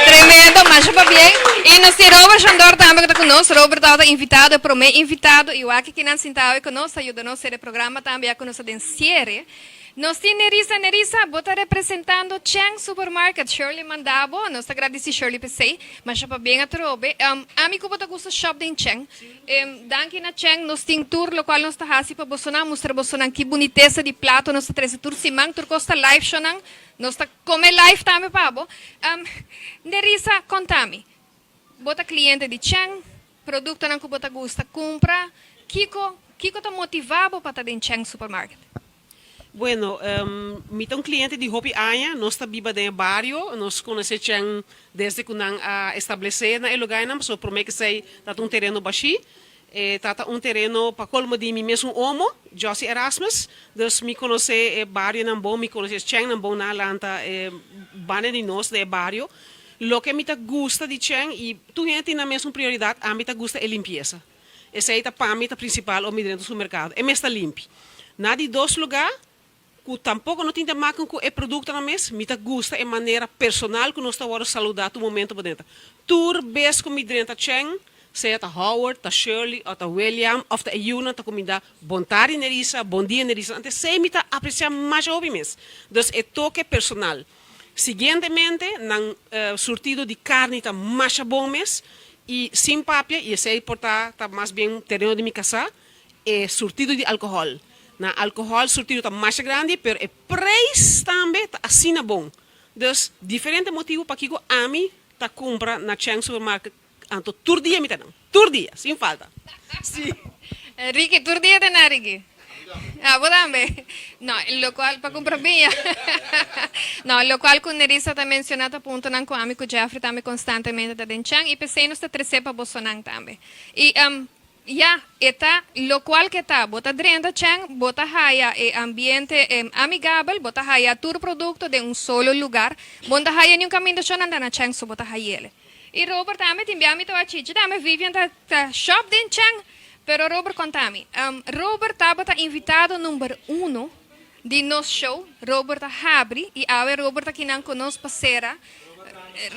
Tremendo, masha pabien. I nos tin Robert Shandor tambe ku ta ku nos. Robert tabata invitado, e promé invitado. I wak kinan sintá awe ku nos, ta yuda nos sera e programa tambe ya ku nos ta den siere. Nos tin Nerissa. Nerissa, bo ta representando Cheng Supermarket. Shirley manda bo. Nos ta gradisí Shirley p'esei. Masha pabien atrobe. Ami ku bo ta gusta shop den Cheng. Danki na Cheng nos tin tur lokual nos ta hasi pa bosonan, mustra bosonan ki bunitesa di plato nos ta trese tur siman. Tur kos ta live shownan. Nos ta kome live tambe pa bo. Nerissa, konta mi. Bo ta kliente di Cheng? Produktonan ku bo ta gusta kumpra? Kiko kiko ta motivá bo pa ta den Cheng Supermarket? Bueno, mi ta un cliente di hopi aña, nos ta biba den e bario, nos conoce Chen desde cu nan a establece na e lugarnan, pasobra prome cu esey ta ta un tereno bashi, e ta ta un tereno pa colmo di mi mesun omo, Jossy Erasmus, dus mi conoce e barionan bon, mi conoce Chennan bon, nan a lanta e banda di nos den e bario. Loke mi ta gusta di Chen, y tur hende tin nan mesun prioridad, ami ta gusta e limpieza. Esei ta pa mi ta principal ora mi drenta supermercado. E mes ta limpi. Na di dos lugar, Ku tampoko no tin te maken ku e produktonan mes, mi ta gusta e manera personal ku nos ta wòrdu saludá tur momento bo drenta. Tur bes ku mi drenta Cheng, sea ta Howard, ta Shirley òf ta William òf ta e yunan ta kumindá Bon tardi Nerissa, bon dia Nerissa, antes esei mi ta apresiá masha hopi mes. Dus e toke personal. Siguientemente nan surtido di karni ta masha bon mes i sin papia, i esei por ta ta mas bien tereno di mi kasá, E surtido di alcohol. Na alcohol surtido ta masha grandi pero e prijs tambe ta asina bon. Dus diferente motibo pakico ami ta cumpra na Cheng Supermarket anto tur dia mi ta nan. Tur dia, sin falta. Si. Ricky, tur dia ta na Ricky? Abo tambe? No, locual pa cumpra biña. No, locual cu Nerissa ta menciona ta puntonan cu ami cu Jeffrey tambe constantemente ta den Cheng y p'esey nos ta trece pa bosonan tambe. Y Ya, e ta locual ke ta. Bo ta drenta Cheng, bo ta haya e ambiente amigabel, bo ta haya tur producto den un solo lugar. Bo no ta haya niun caminda cho nan ta na Cheng so bo ta hayele. Y Robert tambe tin bia mi ta wak chichi tambe Vivian ta ta shop den Cheng. Pero Robert conta mi, Robert tabata invitado number uno di nos show. Robert a habri y awe Robert ta kinan cu nos pa cera.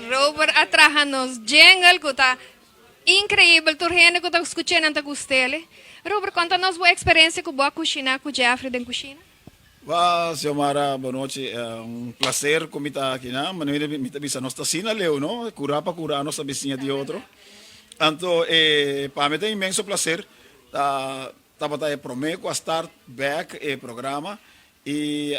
Robert a traha nos jingle cu ta Increibel, tur hende cu ta scuch'e nan ta gust'ele. Robert, conta nos bo experiencia cu bo a cushina cu Jeffrey den cushina. Wa, Xiomara, bo nochi. Un placer cu mi ta aki na. Manera mi ta bisa nos ta asina leu, no? Cura pa cura nos ta bisiña di otro. Anto e pa mi ta inmenso placer ta tabata e prome cu a start back e programa Y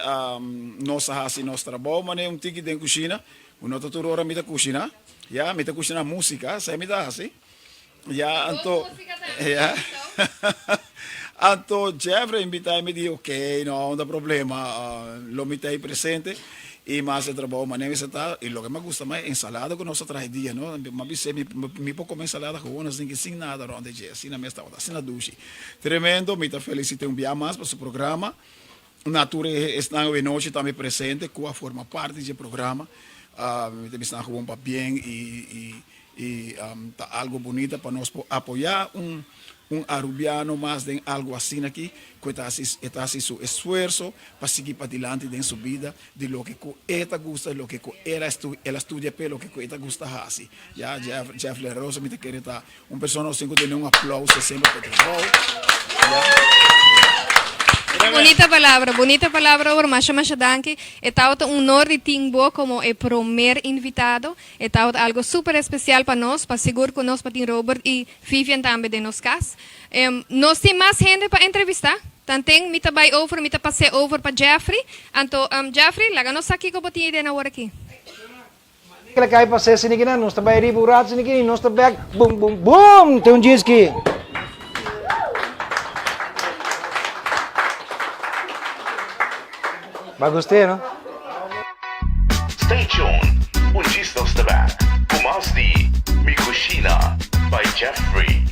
nos a haci nos trabou manera un tiki den cushina, cu no ta tur ora mi ta cushina, ya, mi ta cushina musica, esey mi ta haci, ya, anto, ya, anto Jeffrey a invita y mi di ok, no ta problema, lo mi ta ahi presente y mi a haci e trabou manera mi sa ta, y loke mi a gusta mas e ensalada cu nos a traha e dia, no, mi a bis'e mi por come ensalada gewoon asin sin nada rond di dje, asina mes tabata, asina dushi, tremendo, mi ta felicit'e un bia mas pa su programa. Na tur esnan awe nochi tambe presente cu a forma parti dje programa. Mi ta bisa nan gewoon pabien y y ta algo bunita pa nos por apoya un un Arubiano mas den algo asina aki cu e ta haci e ta haci su esfuerzo pa sigui padilanti den su bida di loke cu e ta gusta loke cu el a el a studia p'e loke cu e ta gusta haci. Ya Jeff Jeff La Rosa mi ta kere ta Un persona osin ku tene un aplauso semper pa e trabou. Bunita palabra, bunita palabra Robert, masha masha danki. E tabata un honor di tin bo como e promer invitado. E tabata algo super especial pa nos, pa sigur cu nos pa tin Robert y Vivian tambe den nos cas. Nos tin mas hende pa entrevista. Tanten mi ta bay over, mi ta pas'e over pa Jeffrey. Anto, Jeffrey, laga nos sa kico bo tin idea na awor aki. Kla kai pa sesi niki nan, nos ta bai riba un rato niki i nos ta bek bum bum bum te un djiski. Ba gust'é no? Stay tuned, un djis nos ta bek ku mas di Mi Cushina by Jeffrey.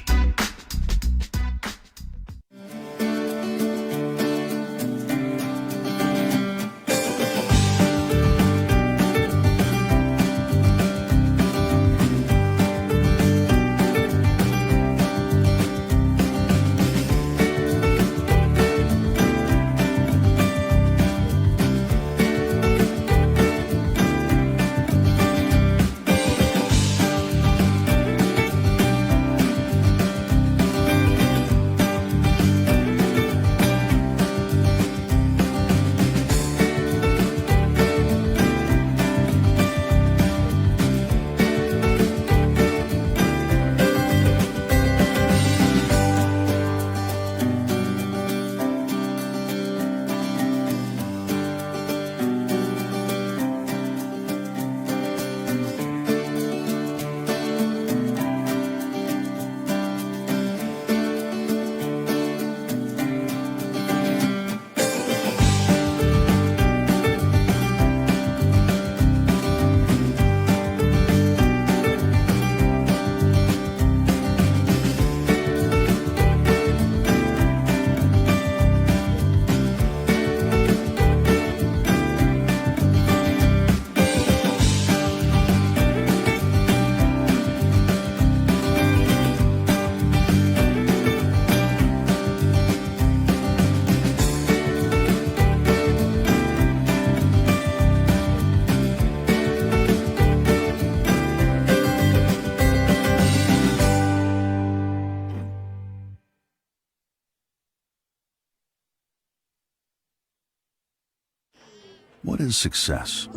What is success?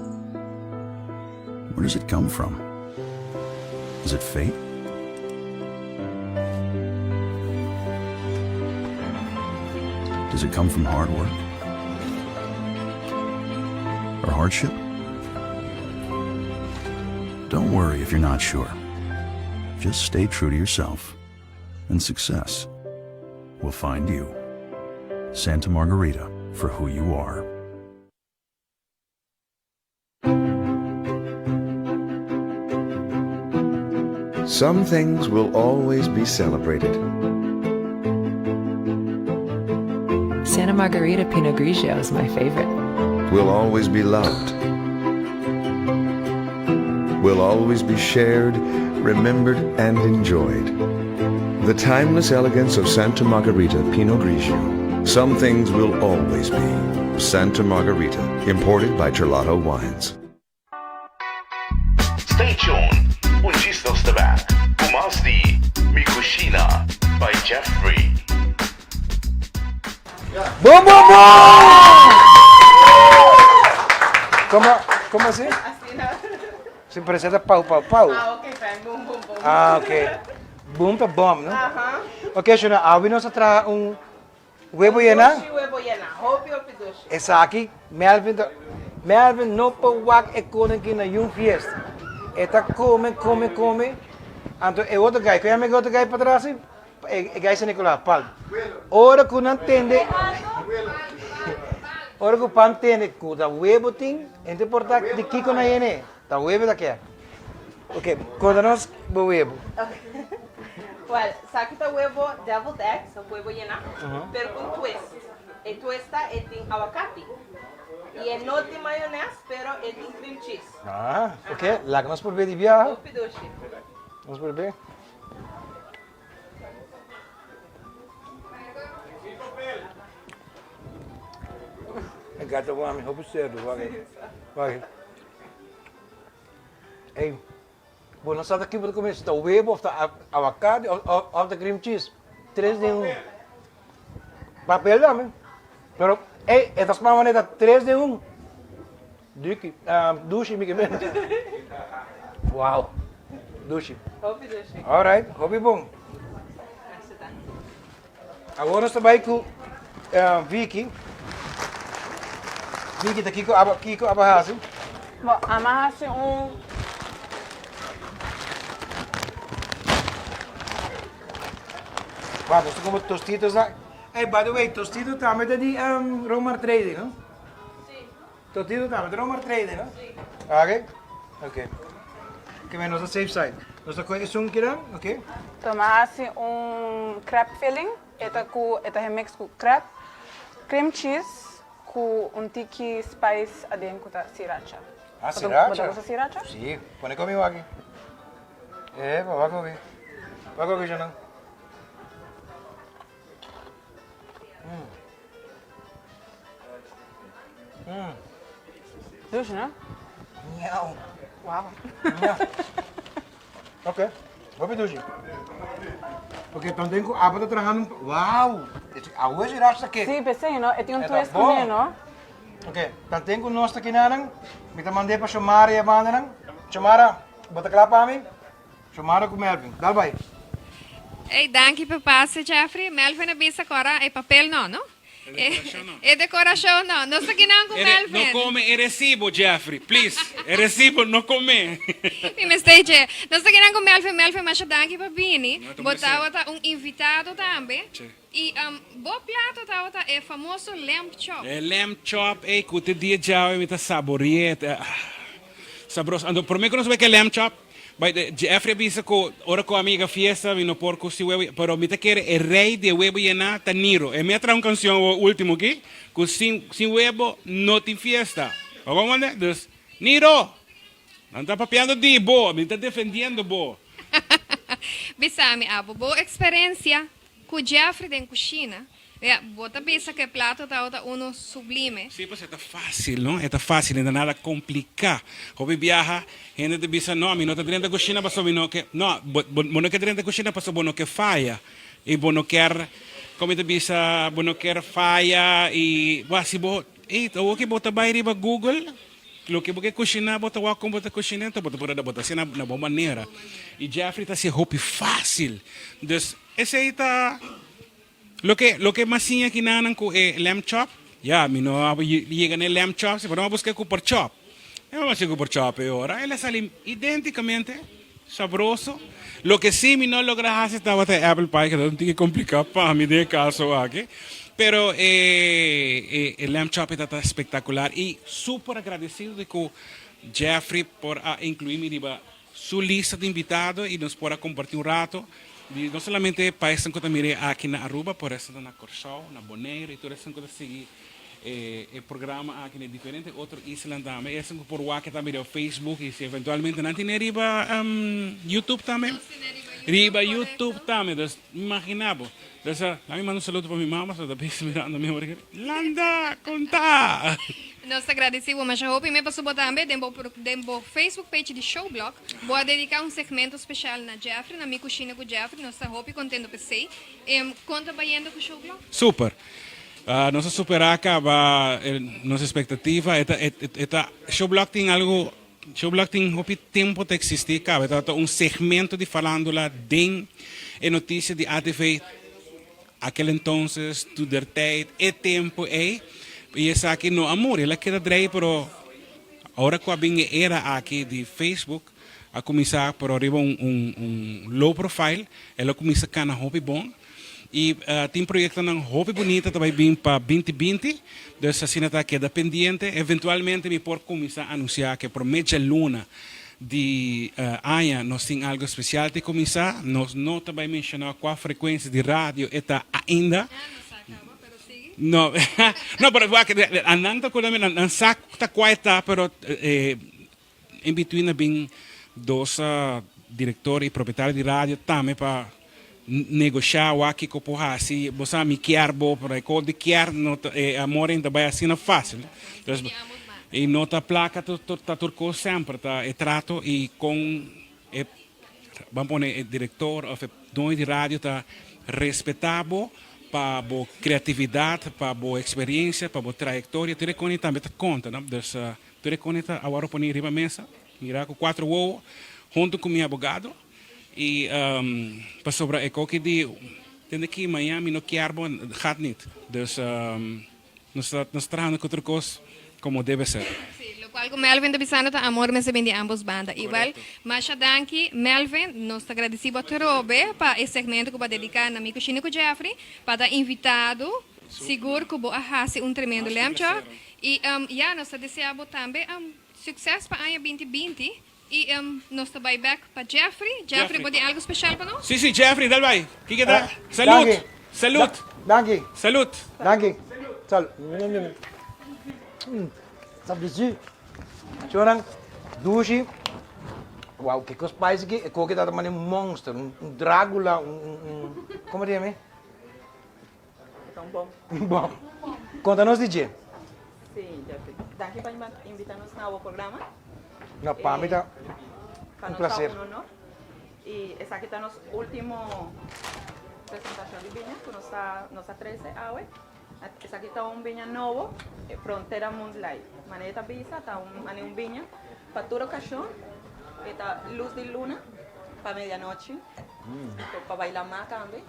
Where does it come from? Is it fate? Does it come from hard work? Or hardship? Don't worry if you're not sure. Just stay true to yourself, and success will find you. Santa Margarita for who you are. Some things will always be celebrated. Santa Margherita Pinot Grigio is my favorite. Will always be loved. Will always be shared, remembered, and enjoyed. The timeless elegance of Santa Margherita Pinot Grigio. Some things will always be. Santa Margherita, imported by Terlato Wines. Stay tuned, un djis nos ta back ku mas di Mi Cushina by Jeffrey. Boom boom boom! Como, como así? Así no. Si parece ta pau pau pau. Ah, ok, fijn. Boom boom boom. Ah, ok. Boom ta bom, no? Aha. Ok, Shona, awe nos a traha un Webo yena? Dushi webo yena. Hopi hopi dushi. Esaki Melvin ta Melvin no por wak e koning na yun fiesta. E ta come come come anto e otro guy, kon yama e otro guy patras si? E guy San Nicolas, Pal. Ora ku nan tende Ora ku pan tende ku ta webo tin, e no ta importa di kiko nan yene, ta webo ta kier. Ok, konta nos bo webo. Well, esaki ta webo deviled eggs, of webo yená, pero ku un twist. E twist ta e tin awakati. I e no tin mayones, pero e tin cream cheese. Ah, ok. Laga nos prob'é di biaha. Hopi dushi. Nos prob'é. E gata wami hopi serdo, wak ei. Wak ei. Ey, bo no sa ta kibo ta come, si ta webo of ta awakati of ta cream cheese. Tres den un. Papel tambe. Pero, ey, e ta sma manera ta tres den un. Duki, dushi mi ke men. Wow, dushi. Hopi dushi. Alright, hopi bon. Awor nos ta bai ku Vicky. Vicky ta kiko aba kiko aba hasi? Bo ama hasi un. Wak, nos ta komo tostitos na. Ey, by the way, tostito tambe ta di Romar Trading, no? Si. Tostito tambe ta Romar Trading, no? Si. Ok, ok. Ke men nos ta safe side. Nos ta kohe esun kinan, ok. Toma hasi un crab filling, e ta ku e ta mix ku crab, cream cheese ku un tiki spice aden ku ta sriracha. Ah, sriracha. Bo ta gusta sriracha? Si, pone komi wak. Epa, wak oki. Wak oki Shanan. Mm. Mm. Dushi, no? Miau. Wow. Miau. Ok, hopi dushi. Ok, dan denk ku Abba ta trahando un... Wow! Awe si rasta ke. Sí, p'esei, no? E tin un twist kuné, no? Ok, dan ten ku nos ta kinanan, mi ta mand'é pa Shomara i e bandanan. Shomara, bo ta kla pa mi? Shomara ku Melvin, dal bai. Ey, danki pa pase, Jeffrey. Melvin a bisa ku ora e papel no, no? E dekorashon no. E dekorashon no. Nos ta kinan ku Melvin. No kome e resibo, Jeffrey. Please. E resibo no kome. Mi mester dje. Nos ta kinan ku Melvin. Melvin, masha danki pa bini. Bo tabata un invitado tambe. I bo plato tabata e famoso lamb chop. E lamb chop ey ku te dia djawe mi ta sabori'é. Sabroso. Anto prome ku nos bai ku e lamb chop. Bai de Jeffrey a bisa ku ora ku ami yega fiesta mi no por kusi webo pero mi ta kere e rei di e webo yená ta Niro. E mi a traha un kanshon awor ultimo aki ku sin sin webo no tin fiesta. Bo komprende? Dus Niro! Nan ta papiando di bo, mi ta defendiendo bo. Bisa mi abo bo eksperensia Ku Jeffrey den kushina, ya, bo ta bisa ku e plato tabata unu sublime. Sí, pues e ta fácil, no? E ta fácil, e ta nada kompliká. Hopi biaha, hende ta bisa, No, mi no ta drenta kushina pasobra mi no ke. No, bo, bo, bo no ke drenta kushina pasobra bo no ke faya. I bo no kier, komo mi ta bisa, bo no kier faya i, bo hasi bo. Ey, awor ke bo ta bai riba Google, loke bo ke kushiná, bo ta wak kon bo ta kushiná, enton bo ta por bo ta hasié na na bo manera. I Jeffrey ta hasié hopi fásil. Dus esei ta loke loke mas siña kinanan ku e lamb chop. Ya, mi no a yega na e lamb chop si, pero mi a buska e ku por chop. E mi a buska e ku por chop e ora, el a sali idéntikamente sabroso. Loke sí mi no logra hasi tabata e apple pie, ku ta un tiki kompliká pa mi den e kaso aki. Pero e e lamb chop e tabata spektakular i super agradesido di ku Jeffrey por a inkluí mi riba su lista di invitado i nos por a kompartí un rato di no solamente pa esnan ku ta mir'é aki na Aruba, por esnan ta na Kòrsou, na Boneiru i tur esnan ku ta sigui e programa aki na e diferente otro islanan tambe. Esnan ku por wak e tambe riba Facebook i si eventualmente nan tene riba YouTube tambe. Riba YouTube tambe, dus imagina bo. Dus laat mi manda un saludo pa mi mama, su ta bezig mirando mi awor. Landa, konta! Nos ta gradeci bo masha hopi me paso bo tambe den bo den bo Facebook page di Showblog bo a dedica un segmento special na Jeffrey na Mi Cushina cu Jeffrey nos ta hopi contento p'esey. Con ta bayendo cu Showblog? Super. Nos a supera caba nos expectativa. E ta e ta Showblog tin algo Showblog tin hopi tempo ta existi caba. E tabata un segmento di farándula den e noticia di ATV aquel entonces, toedertijd, e tempo ey. Y esaki no a muri, el a keda drei pero ora cu a bin e era aki di Facebook a cuminsa pero riba un un un low profile el a cuminsa cana hopi bon. Y tin proyectonan hopi bunita ta bay bin pa binti binti, dus asina ta keda pendiente. Eventualmente mi por cuminsa anuncia ke prome djaluna di aña nos tin algo especial te cuminsa. Nos no ta bay menciona cua frecuencia di radio e ta ainda. No, no pero wak nan ta cuerda mi, nan sa ta cua e ta pero In between a bin dos director y propietario di radio tambe pa negocia wak kico por haci. Bo sa mi kier bo, pero e cos di kier no ta, e amor ainda ta bay asina facil. Entonces, y no ta placa ta tur cos semper, ta e trato y con e, ban pone e director of e doño di radio ta respeta bo pa bo creatividad, pa bo experiencia, pa bo trayectoria, tur e cos tambe ta conta, no? Dus. Tur e kone ta awor poni riba mesa, mira ku kuatro wowo, huntu ku mi abogado, i pasobra e koki di tende ki maña mi no kier bo, gaat niet. Dus nos ta nos ta trahando ku tur kos komo debe ser. Sí, lokual ku Melvin ta bisando ta amor mester bin di ambos banda. I wèl, masha danki Melvin, nos ta gradisí bo atrobe pa e segmento ku bo a dediká na Mi Kushina ku Jeffrey, pa ta invitado. Sigur ku bo a hasi un tremendo lamb chop. I ya, nos ta desea bo tambe succes pa aña binti binti. I nos ta bai bek pa Jeffrey. Jeffrey, bo tin algo special pa nos? Si, si, Jeffrey, dal bai. Kiko ta? Salud! Salud! Danki. Salud! Danki. Salud. Sabrisi. Chonan, dushi. Wow, kiko spicy ki. E koki ta ta mane un monster, un Dracula, un, un, como ta yama? Ta un bom. Un bom. Konta nos di dje. Sí, Jeffrey. Danki pa invita nos na bo programa. No, pa mi ta un placer. Pa nos ta un honor. Y esaki ta nos ultimo presentacion di biña cu nos ta nos a trece awe. Esaki ta un biña nobo, Frontera Moonlight. Manera e ta bisa ta un manera un biña pa tur ocasion. E ta luz di luna pa medianochi, pa baila ma tambe.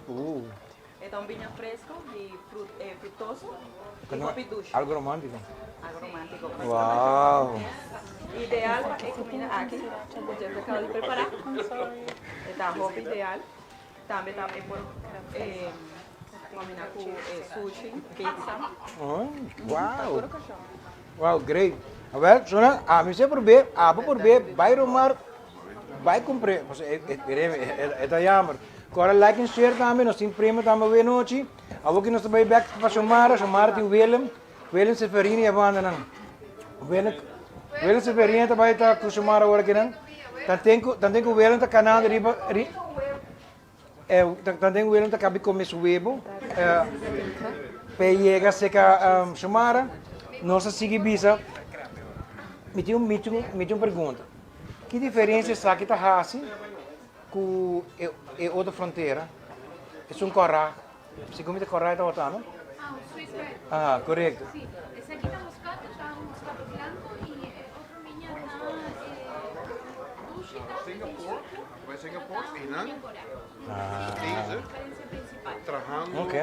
E ta un biña fresco di frutoso y hopi dushi. Algo romantico. Algo romantico. Wow. Ideal pa e comida aki cu Jeffrey acaba di prepara. E ta hopi ideal. Tambe ta e por combina cu sushi, pizza. Wow. Pa tur ocasion. Wow, great. Awel, Shona, ami si a prob'é, abo prob'é, bai Romar, bai cumpr'é. Pasobra e, e, e ta jammer. Kora like en share tambe, nos tin premio tambe awe nochi. Awor ki nos ta bai bek pa Shomara, Shomara tin Willem, Willem Seferino y e bandanan. Willem, Willem Seferino ta bai ta ku Shomara awor akinan. Tanten ku, tanten ku Willem ta kanando riba, ri, eh, tanten ku Willem ta kabi kome su webo, eh, p'e yega seka um, Shomara, nos a sigui bisa, mi tin un, mi tin un, mi tin un pregunta. Ki diferensia esaki ta hasi? Ku e otro frontera, esun kòrá, segun mi ta kòrá e tabata, no? Ah, un sweet bread. Aha, korekto. Si, esaki ta nos Moscato Blanco y e otro biña ta dushi tambe, tin sucu, pero ta biña corá. Ok.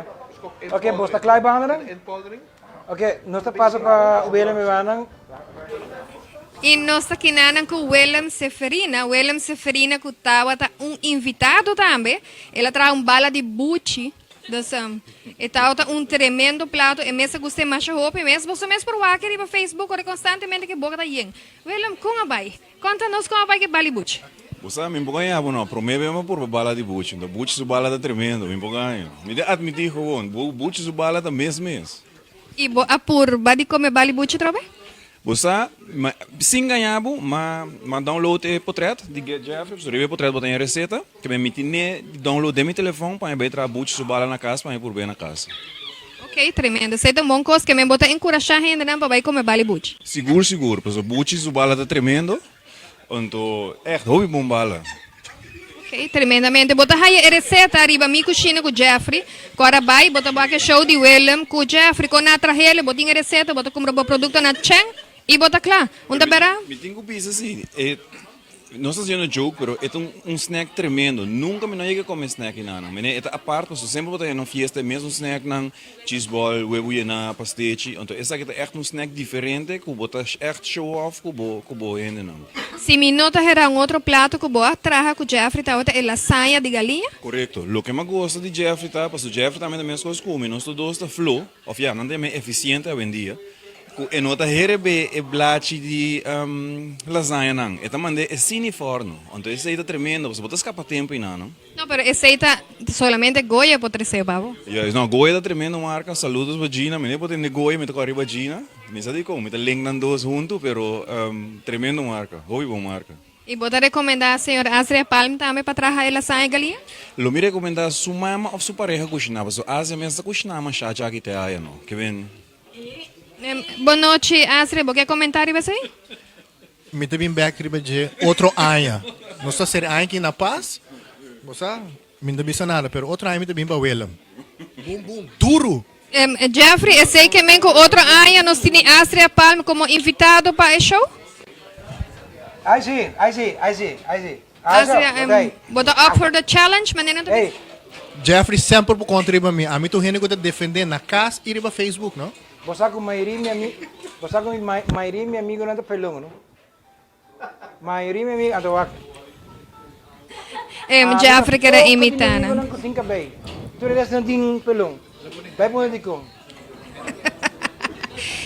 Ok, bo ta klaar bandanan? Ok, nos ta pasa pa Willem y bandanan. Y nos ta kinanan cu Willem Seferina. Willem Seferina cu tawata un invitado tambe. El a traha un bala di buchi. Dus e tawata un tremendo plato. E mes a gust'é masha hopi mes. Boso mes por wak riba Facebook ora constantemente cu e boca ta yen. Willem, con a bay? Conta nos con a bay cu e bala di buchi. Bo sa, mi por gaña bo no. Prome bes mi a purba bala di buchi. Nto buchi su bala ta tremendo. Mi por gaña. Mi ta admiti gewoon, buchi su bala ta mes mes. Y bo a purba di come bala di buchi atrobe? Bo sa, ma sin gaña bo, m'a m'a download e potret di Get Jeffrey, pasobra riba e potret bo ta haña receta, ke mi tine di download den mi telefon pa mi bai traha buchi su bala na cas pa mi purb'é na cas. Ok, tremendo. Esei ta un bon cos, ke men bo ta encurasha hendenan pa bai come bala di buchi. Sigur, sigur, pasobra buchi su bala ta tremendo, anto echt hopi bon bala. Ok, tremendamente. Bo ta haya e receta riba Mi Cushina cu Jeffrey. Cu ora bay, bo ta wak e show di Willem cu Jeffrey. Con na trahele, bo tin e receta, bo ta cumpra bo producto na Chen y bo ta cla. Un ta bera? Mi tin cu bisa si, e, nos ta haciendo joke, pero e ta un snack tremendo. Nunca mi no a yega come snack enanan. Mene, e ta apart, pasobra semper bo ta haya na un fiesta e mesun snacknan, cheese ball, huevo yena, pastechi. Anto esaki ta echt un snack diferente cu bo ta echt show off cu bo, cu bo hendenan. Si mi no ta hera un otro plato cu bo a traha cu Jeffrey tabata e lasaña di galiña? Corecto. Loke mi a gosta di Jeffrey ta pasobra Jeffrey tambe ta mescos cu mi. Nos tur dos ta flo, of ya, nan ta yama eficiente awendia, cu e no ta herebe e blachi di lasaña nan. E ta mande e sini forno. Anto esey ta tremendo pasobra bo ta scapa tempo eynan, no? No, pero esey ta solamente Goya por trece pa bo. Juist, no, Goya ta tremendo marca. Saludos pa Gina. Mi no por tende Goya, mi ta kore riba Gina. Mi sa dikon, mi ta link nan dos huntu, pero tremendo marca, hopi bon marca. Y bo ta recomenda señor Azria Palm tambe pa traha e lasaña galiña? Lo mi recomenda su mama of su pareha cushina, pasobra Azria mes ta cushina masha chaki te aya no. Ke ben. Bon nochi Azria, bo ke comenta riba esey? Mi ta bin bek riba dje otro aña. Nos ta ser aña aki na Paz. Bo sa, mi no ta bisa nada, pero otro aña mi ta bin pa Willem. Boom boom, duru! Jeffrey, esey ke men ku otro aña nos tini Astria Palm komo invitado pa e show? Ai si, ai si, ai si, ai si. Astria, bo ta up for the challenge, manera nan ta bisa? Jeffrey semper por konta riba mi. Ami ta un hende ku ta defende na kas i riba Facebook, no? Bo sa ku mayoria mi ami, bo sa ku mayoria mi amigonan ta pelon, no? Mayoria mi amigo, anto wak. Em, Jeffrey kere imita nan. Ami ku tin kabei. Tur e resto nan tin pelon. Bai pone dikon.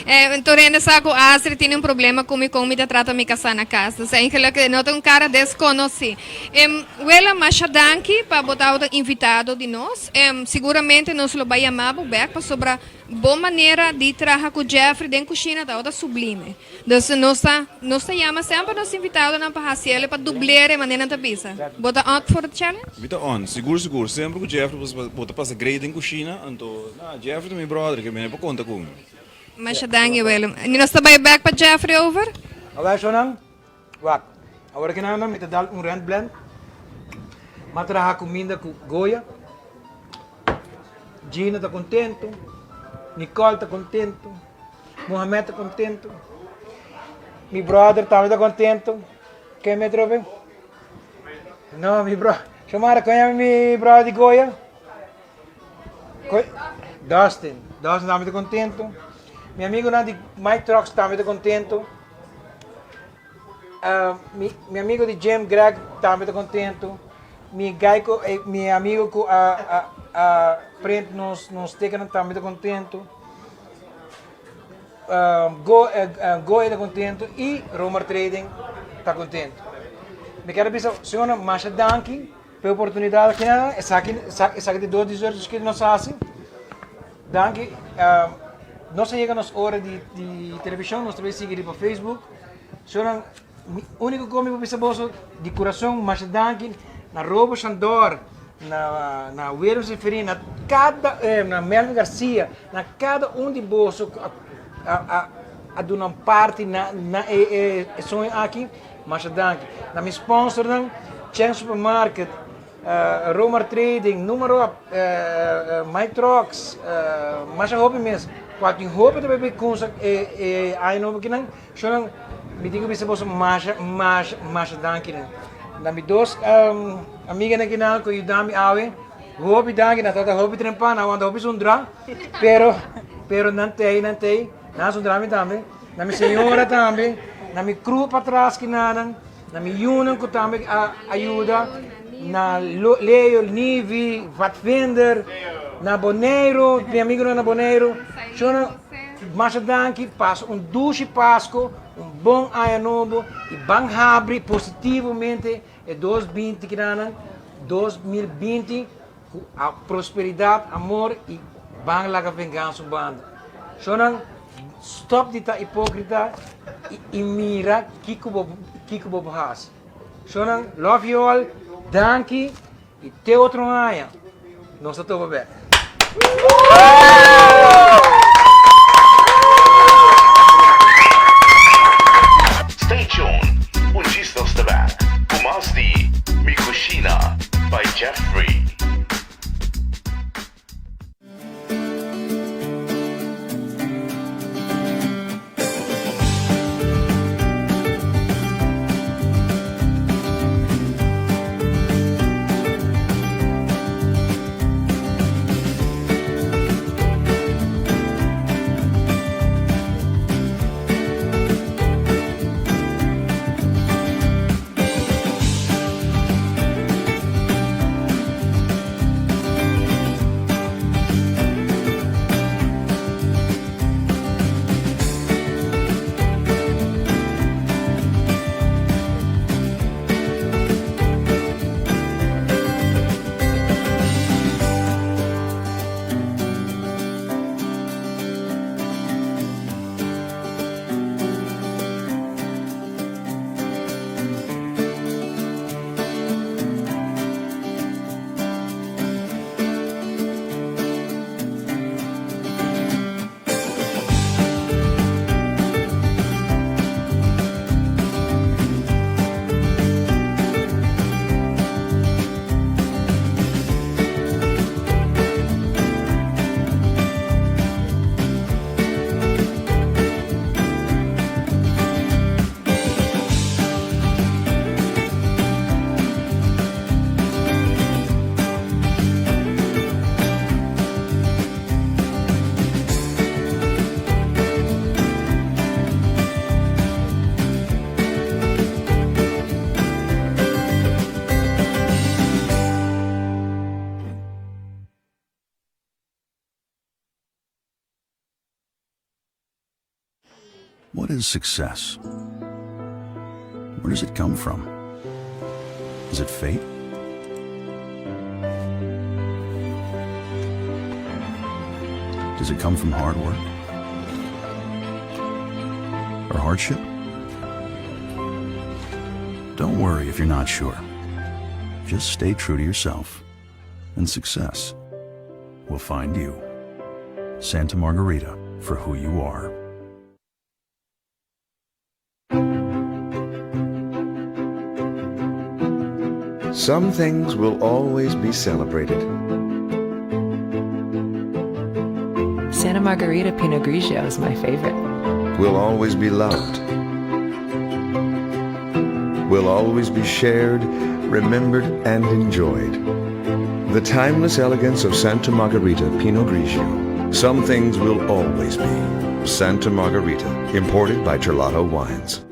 Eh, tur hende sa ku Astrid tin un problema ku mi kon mi ta trata mi kasá na kas. Dus eigenlijk e no ta un kara deskonosí. Em, wela, masha danki pa bo tabata invitado di nos. Em, siguramente nos lo bai yama bo bèk pasobra Bo manera di traha ku Jeffrey den kushina tabata sublime. Dus nos ta nos ta yama semper nos invitadonan pa hasi el pa dublere manera nan ta bisa. Bo ta on for the challenge? Mi ta on, sigur sigur. Semper ku Jeffrey bo ta pasa great den kushina, anto na Jeffrey ta mi brother ke mene por konta ku mi. Masha danki Willem. I nos ta bai bek pa Jeffrey over. Awor shownan, wak. Awor ki nan mi ta dal un rent blend. M'a traha kuminda ku Goya. Gina ta contento, Nicole ta contento, Mohamed ta contento, mi brother tambe ta contento. Ken mi atrobe? No, mi bro. Xiomara, kon yama mi brother di Goya? Dustin. Dustin tambe ta contento. Mi amigonan di Mike Trucks tambe ta contento. Mi mi amigo di gym Greg tambe ta contento. Mi guy cu mi amigo cu a a a print nos nos stickernan tambe ta contento. Go Goe ta contento y Romar Trading ta contento. Mi kier a bisa señornan masha danki pa e oportunidad aki nan. Esaki esaki ta e dos desserts cu nos a haci. Danki. Nos a yega nos ora di di television, nos ta bay sigui riba Facebook. Señornan, mi unico cosa mi por bisa boso di curason masha danki na Robo Shandor, na na Willem Seferin, na cada na Melvin Garcia, na cada un di boso cu a a a duna un parti na na e e soño aki, masha danki. Na mi sponsornan, Chen Supermarket, Romar Trading, Numero Up, Mike Trucks, masha hopi mes. Kua tin hopi ta bebe kunsa e e aña nobo kinan. Shonnan, mi tin ku bisa boso masha, masha, masha dankinan. Na mi dos amiganan kinan ku yuda mi awe, hopi danki, nan tabata hopi trempa, nan wanta hopi zundra, pero, pero nan t'ei, nan t'ei, nan a zundra mi tambe. Na mi señora tambe, na mi crew patras kinanan, na mi yunan ku tambe a ayuda, na Leo, Nivi, Vatvinder, na Boneiru, mi amigunan na Boneiru. Shona, masha danki, pasa un dushi Pasko, un bon aña nobo i ban habri positivamente e dos binti kinanan, 2020, ku prosperidat, amor i ban laga vengansa un banda. Shonnan, stop di ta hipokrita i mira kiko bo kiko bo por hasi. Shonnan, love you all, danki i te otro aña. Nos ta topa bek. Stay tuned, un djis nos ta back cu mas di Mi Cushina by Jeffrey. What is success? Where does it come from? Is it fate? Does it come from hard work? Or hardship? Don't worry if you're not sure. Just stay true to yourself, and success will find you. Santa Margarita for who you are. Some things will always be celebrated. Santa Margherita Pinot Grigio is my favorite. Will always be loved. Will always be shared, remembered, and enjoyed. The timeless elegance of Santa Margherita Pinot Grigio. Some things will always be. Santa Margherita, imported by Terlato Wines.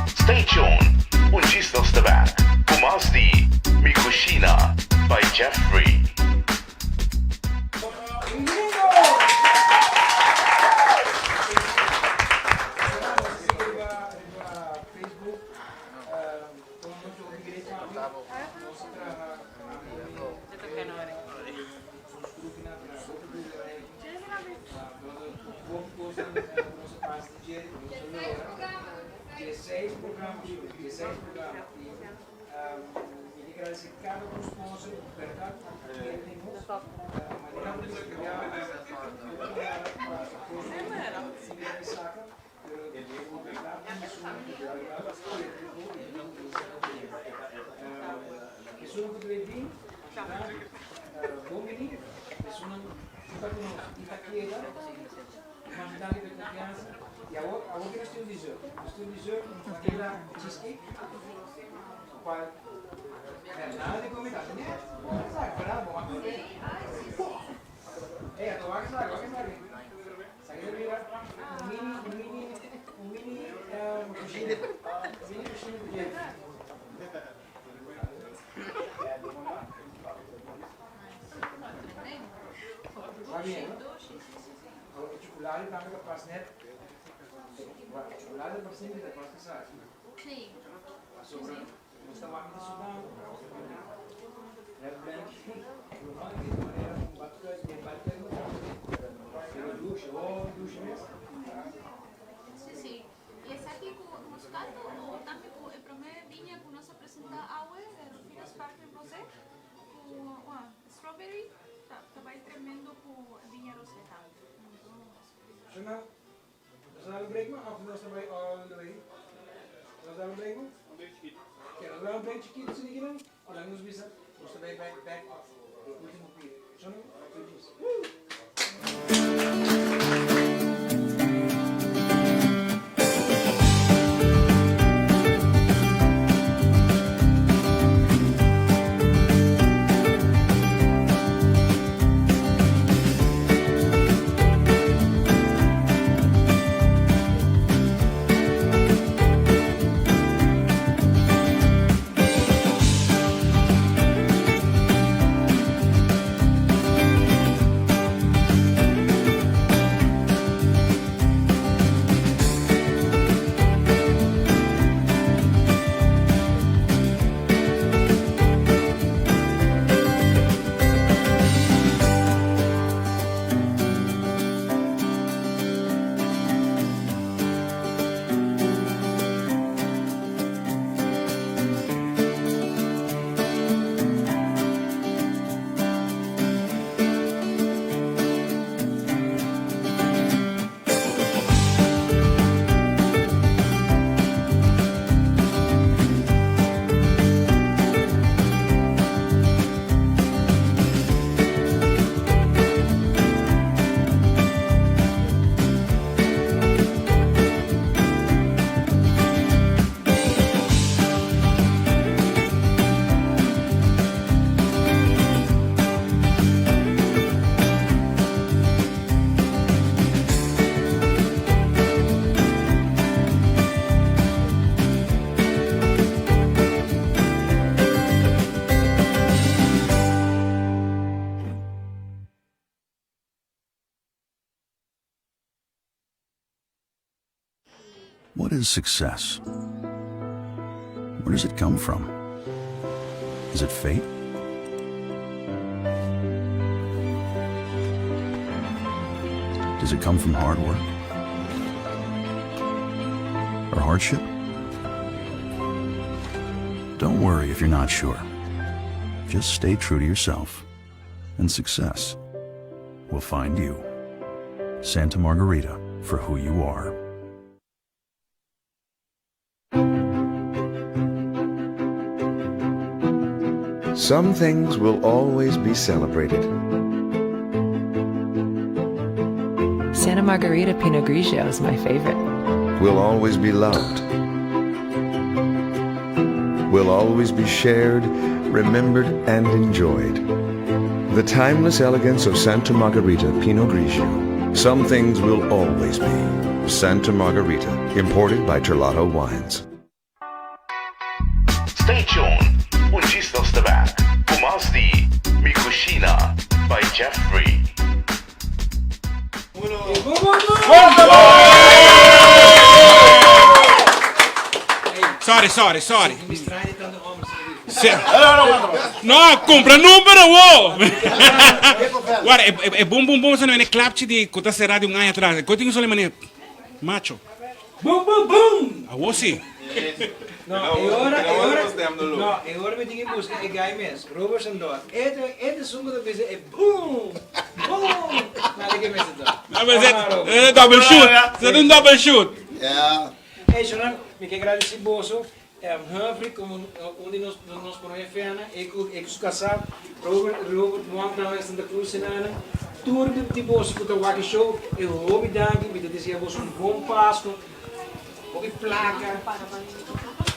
Stay tuned, un djis nos ta back cu mas di Mi Cushina by Jeffrey. Dieseis programa, dieseis programa. I mi ta gradisé kada un sponsor ku bèrdat a kere den nos. Manera ku nos a yama pa kos ku sigui a saka, pero ku bèrdat nos ku bèrdat kere den bo i nos ta kere. Esun ku ta bin, bon bini. Esunnan. Ta ku nos i ta keda. Masha danki pa e konfiansa. I awor, awor ke nos tin un dessert. Nos tin un dessert, un vanilla cheesecake, kual Fernando di komi ta net bon esaki, Fernando bo wak Ey, a ta wak esaki, wak esaki. Esaki ta bira un mini, un mini, un mini kushina. Mini kushina ku djente. Está bien, no? E chocolate tambe ta pas net. E chocolate pa simple ta pas esaki. Pasobra nos ta wak di sudando. Red blend. Ruman di manera un badkuis, den badkuis no ta. Pero douche, oh douche mes. Sí, sí. I esaki ku Moscato o tambe ku e promé biña ku nos a presentá awe, e Rufino Sparkling Rosé, ku strawberry, ta ta bai tremendo ku e biña rosé tambe. Shona, nos a dal un break man of nos ta bai all the way? Nos a dal un break man? Un break chikito. Ok, nos a dal un break chikito si di kinan, o laga nos bisa nos ta bai back back of e ultimo pida. Shona, two cheese. Woo! What is success? Where does it come from? Is it fate? Does it come from hard work? Or hardship? Don't worry if you're not sure. Just stay true to yourself, and success will find you. Santa Margarita for who you are. Some things will always be celebrated. Santa Margherita Pinot Grigio is my favorite. Will always be loved. Will always be shared, remembered, and enjoyed. The timeless elegance of Santa Margherita Pinot Grigio. Some things will always be. Santa Margherita, imported by Terlato Wines. Stay tuned, un djis nos ta back ku mas di Mi Cushina by Jeffrey. Sorry, sorry, sorry. No, cumpra numero wo. Wara, e, e, e boom boom boom sa no e klapchi di ku ta será di un aña atrás. Ko tin solo manera macho. Boom boom boom! Awo si. No, e ora, e ora, no, e ora mi tin ke buska e guy mes, Robert Sandor. E ta, e ta esun ku ta bisa e boom! Boom! Nada ke mester ta. No, pero e double shoot. Se un double shoot. Yeah. Hey, Shonan, mi ke gradisi boso. Humphrey komo un di nos nos promé fènan, e ku e ku su kasá Robert Robert Wong tambe na Santa Cruz senanan. Tur di boso ku ta wak e show, e hopi danki, mi ta desea boso un bon Pasku, hopi plaka,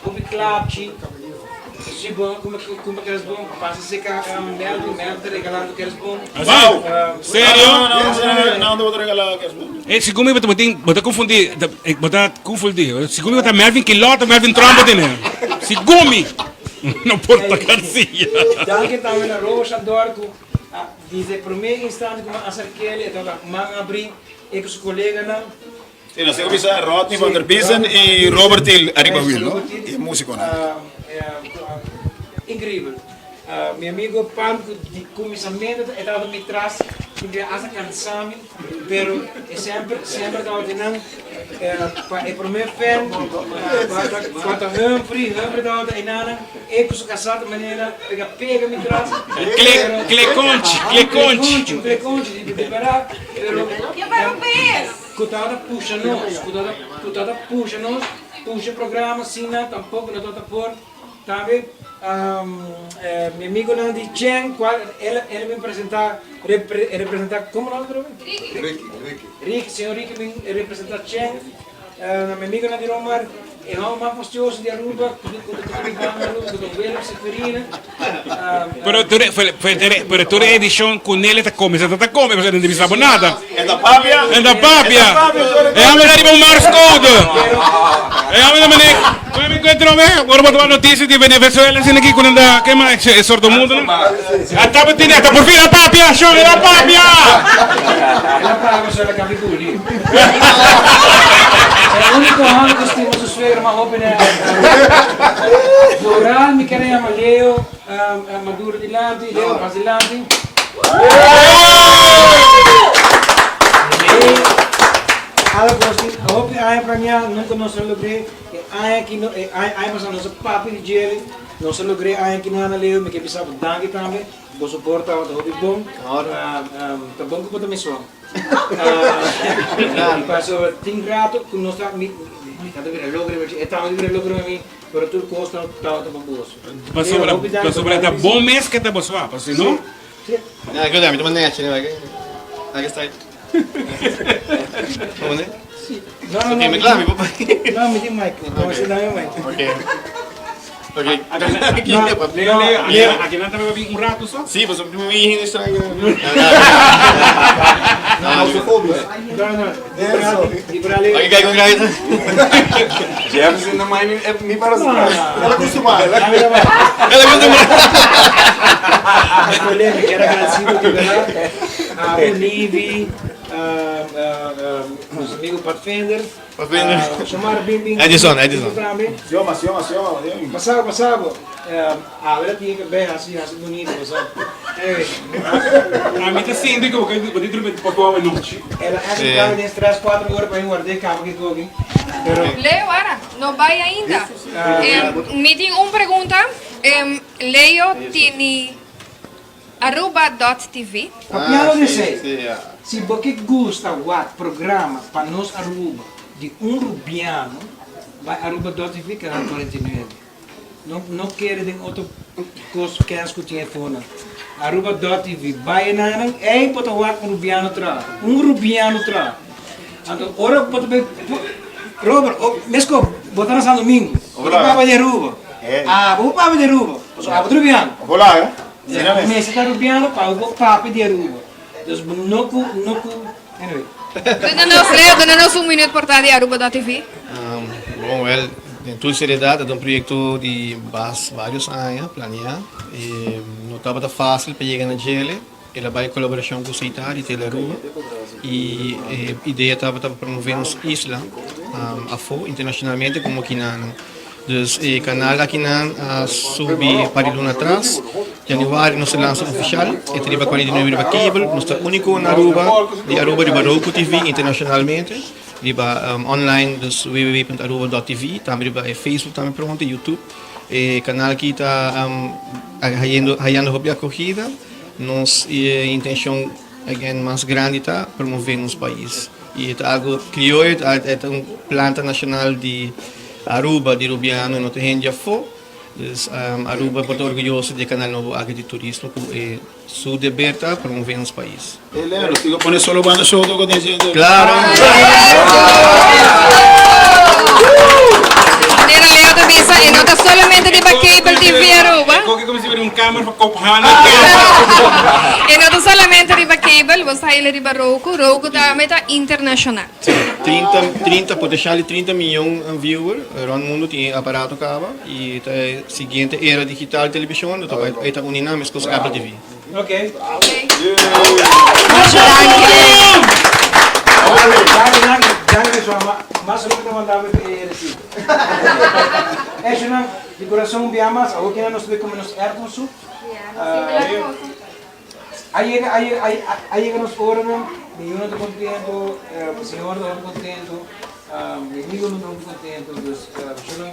hopi klapchi, si bon kuma kuma kersboom, pasa seka Melvin, Melvin ta regalando kersboom. Wow! Serio? No, no, no regalá kersboom. Eh, segun mi bo ta tin, bo ta confundi, bo ta confundi. Segun mi bo ta Melvin Kilot of Melvin Trump bo tene. Segun mi. No por ta Garcia. Danki tambe na Robo Shador ku a desde e prome instante ku mi a aserk'el e tabata man abri e ku su koleganan. Si, nos tin ku bisa Rodney van der Biesen i Robert Thiel ariba wiel, no? E musikonan. Increibel. Mi amigo Pan ku di kuminsamentu e tabata mi tras, tin bia hasta kansa mi. Pero e semper, semper tabata nan pa e prome fan, pa ta Humphrey, Humphrey tabata enanan, e ku su kasá ta manera pega pega mi tras. Kle, kle konchi, kle konchi. Kle konchi, di berdad, pero ku tabata pusha nos, ku tabata, ku tabata pusha nos, pusha programa asina tampoko no tabata por. Tambe mi amigonan di Chen, cual el el a bin presenta, representa, como nan otro vez? Ricky. Ricky, Ricky. Ricky, señor Ricky bin representa Chen. Mi amigonan di Romar, e homber mas fastioso di Aruba, cu cu ta biba na Aruba, cu ta Willem Seferina. Pero tur e, pero tur e edicion cu Nelly ta come, sa ta come, pasobra no ta bisa bo nada. E ta papia. E ta papia. E homber ta riba un Mars code. E homber ta mane, Con mi encuentro me, ora bo tuma noticia di Venezuela asina aki cu nan ta kema e sordomudo nan. A tabatin, ata por fin a papia, shon, el a papia! El a papia pasobra el a cambia buli. E unico homber cu stima su suegra mas hopi na Vooral mi ker a yama Leo Maduro dilanti, Leo pas dilanti. Leo, algo cu nos tin hopi aña planea, nunca nos a logr'é. E aña aki, e aña pasa nos a papia di djele. Nos a logr'é aña aki na Leo, mi ke bisa bo danki tambe. Bo soport tabata hopi bon. Ta bon ku bo ta mi son. Pasobra tin rato ku nos ta, mi ta bira loko riba dje, e tambe ta bira loko riba mi, pero tur kos tabata pa boso. Pasobra, pasobra ta bo mes ke ta bo swa, pasobra si no. Mi ta manda nechi, aki sta. No, no, no. Mi kla, mi papá. No, mi tin mic. No, si dame mic. Ok. Ok. Leo, Leo, aki nan tambe bin un rato so? Si, pasobra mi hende extraño. No, no. Ok, kijk, kijk. Jefferson na mai mi para atrás. El a acostumbrá. El a acostumbrá. Mi kier agradecido di verdad a Olivi, nos amigo Pathfinder, Pathfinder. Shomar bin bin. Edison, Edison. Sioma, sioma, sioma. Pasabo, pasabo. Awe la tin be hasi hasi bonito, pasabo. Anyway. A mi ta sinti como que bo tin drumi poco awe nochi. El a hasi cambio den stress 4 ora pa mi guarde cama ki koki. Pero Leo, ara, no bai ainda. Mi tin un pregunta. Leo tini Aruba dot TV. Papiando di esei, si bo ke gusta wak programa pa nos Aruba di un Rubiano, bai Aruba dot TV canal 49. No no kere den otro kos kens ku tin e fonan. Aruba dot TV, bai enanan, ei bo ta wak un Rubiano traha. Un Rubiano traha. Anto ora bo ta bai Robert, mesko bo ta na San Domingo, bo ta papia di Aruba. Ah, bo papia di Aruba, pasobra abo ta Rubiano. Mester ta Rubiano pa bo papia di Aruba. Dus bo no ku, no ku, anyway. Duna nos, Leo, duna nos un minuut por ta di Aruba dot TV. Bon, wel, den tur seriedad, ta un proyecto di bas varios aña planea. E no tabata facil pa yega na djele. El a bai kolaborashon ku Seita di Tele Aruba i e idea tabata pa promove nos isla afó internashonalmente komo kinanan. Dus e kanal akinan a subi un par di luna atras. Januari nos a lansa ofishal, e ta riba 49 riba cable. Nos ta úniko na Aruba di Aruba riba Roku TV internashonalmente, riba online dus www.aruba.tv, tambe riba e Facebook tambe pronto, YouTube. E kanal aki ta hayando hopi akogida. Nos intencion again mas grandi ta promove nos pais y e ta algo crioyo, e ta un planta nacional di. Aruba di Rubiano no ta hende afó. Dus Aruba por ta orguyoso di e kanal nobo aki di turismo ku e su deber ta promove nos pais. E Leo, nos tin ku pone solo banda show ku den gente. Claro. Manera Leo ta bisa, e no ta solamente riba cable TV Aruba. Koke como si fuera un kamer pa kop hana. E no ta solamente riba cable, bo sa hila riba Roku. Roku tambe ta internacional. Sí, 30, 30, potencial di 30 miyon viewer rond mundo tin e aparato caba y ta e siguiente era digital television, lo ta bay e ta uni nan mescos Apple TV. Ok. Masha danki. Danki, danki, danki su ama. Mas loke ta manda mi pa e recibo. Eshonan, di corazon un bia mas, awor kina nos ta bay come nos erwtensoep. A yega, a yega, a yega nos oranan, mi yunan ta contento, mi señora ta hopi contento, mi amigonan ta hopi contento, dus eshonan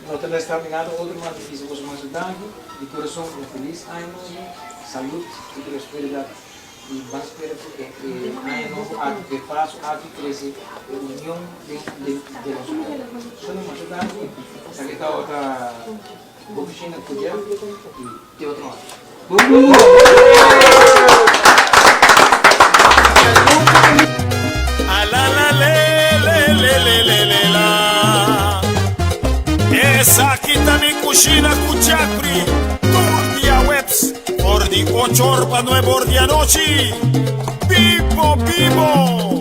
no ta lesta mi nada otro mas di bisa boso masha danki di corazon, un feliz aña nobo, salud y prosperidad y ban spera cu e aña nobo aki, cu e paso aki trece e union den den den nos pueblo. Eshonan masha danki, esaki tabata Bo cushina cu dje y te otro aña. Esaki ta mi cushina cu Jeffrey tur diahuebs for di ocho or pa nuebe or di anochi. Bibo bibo!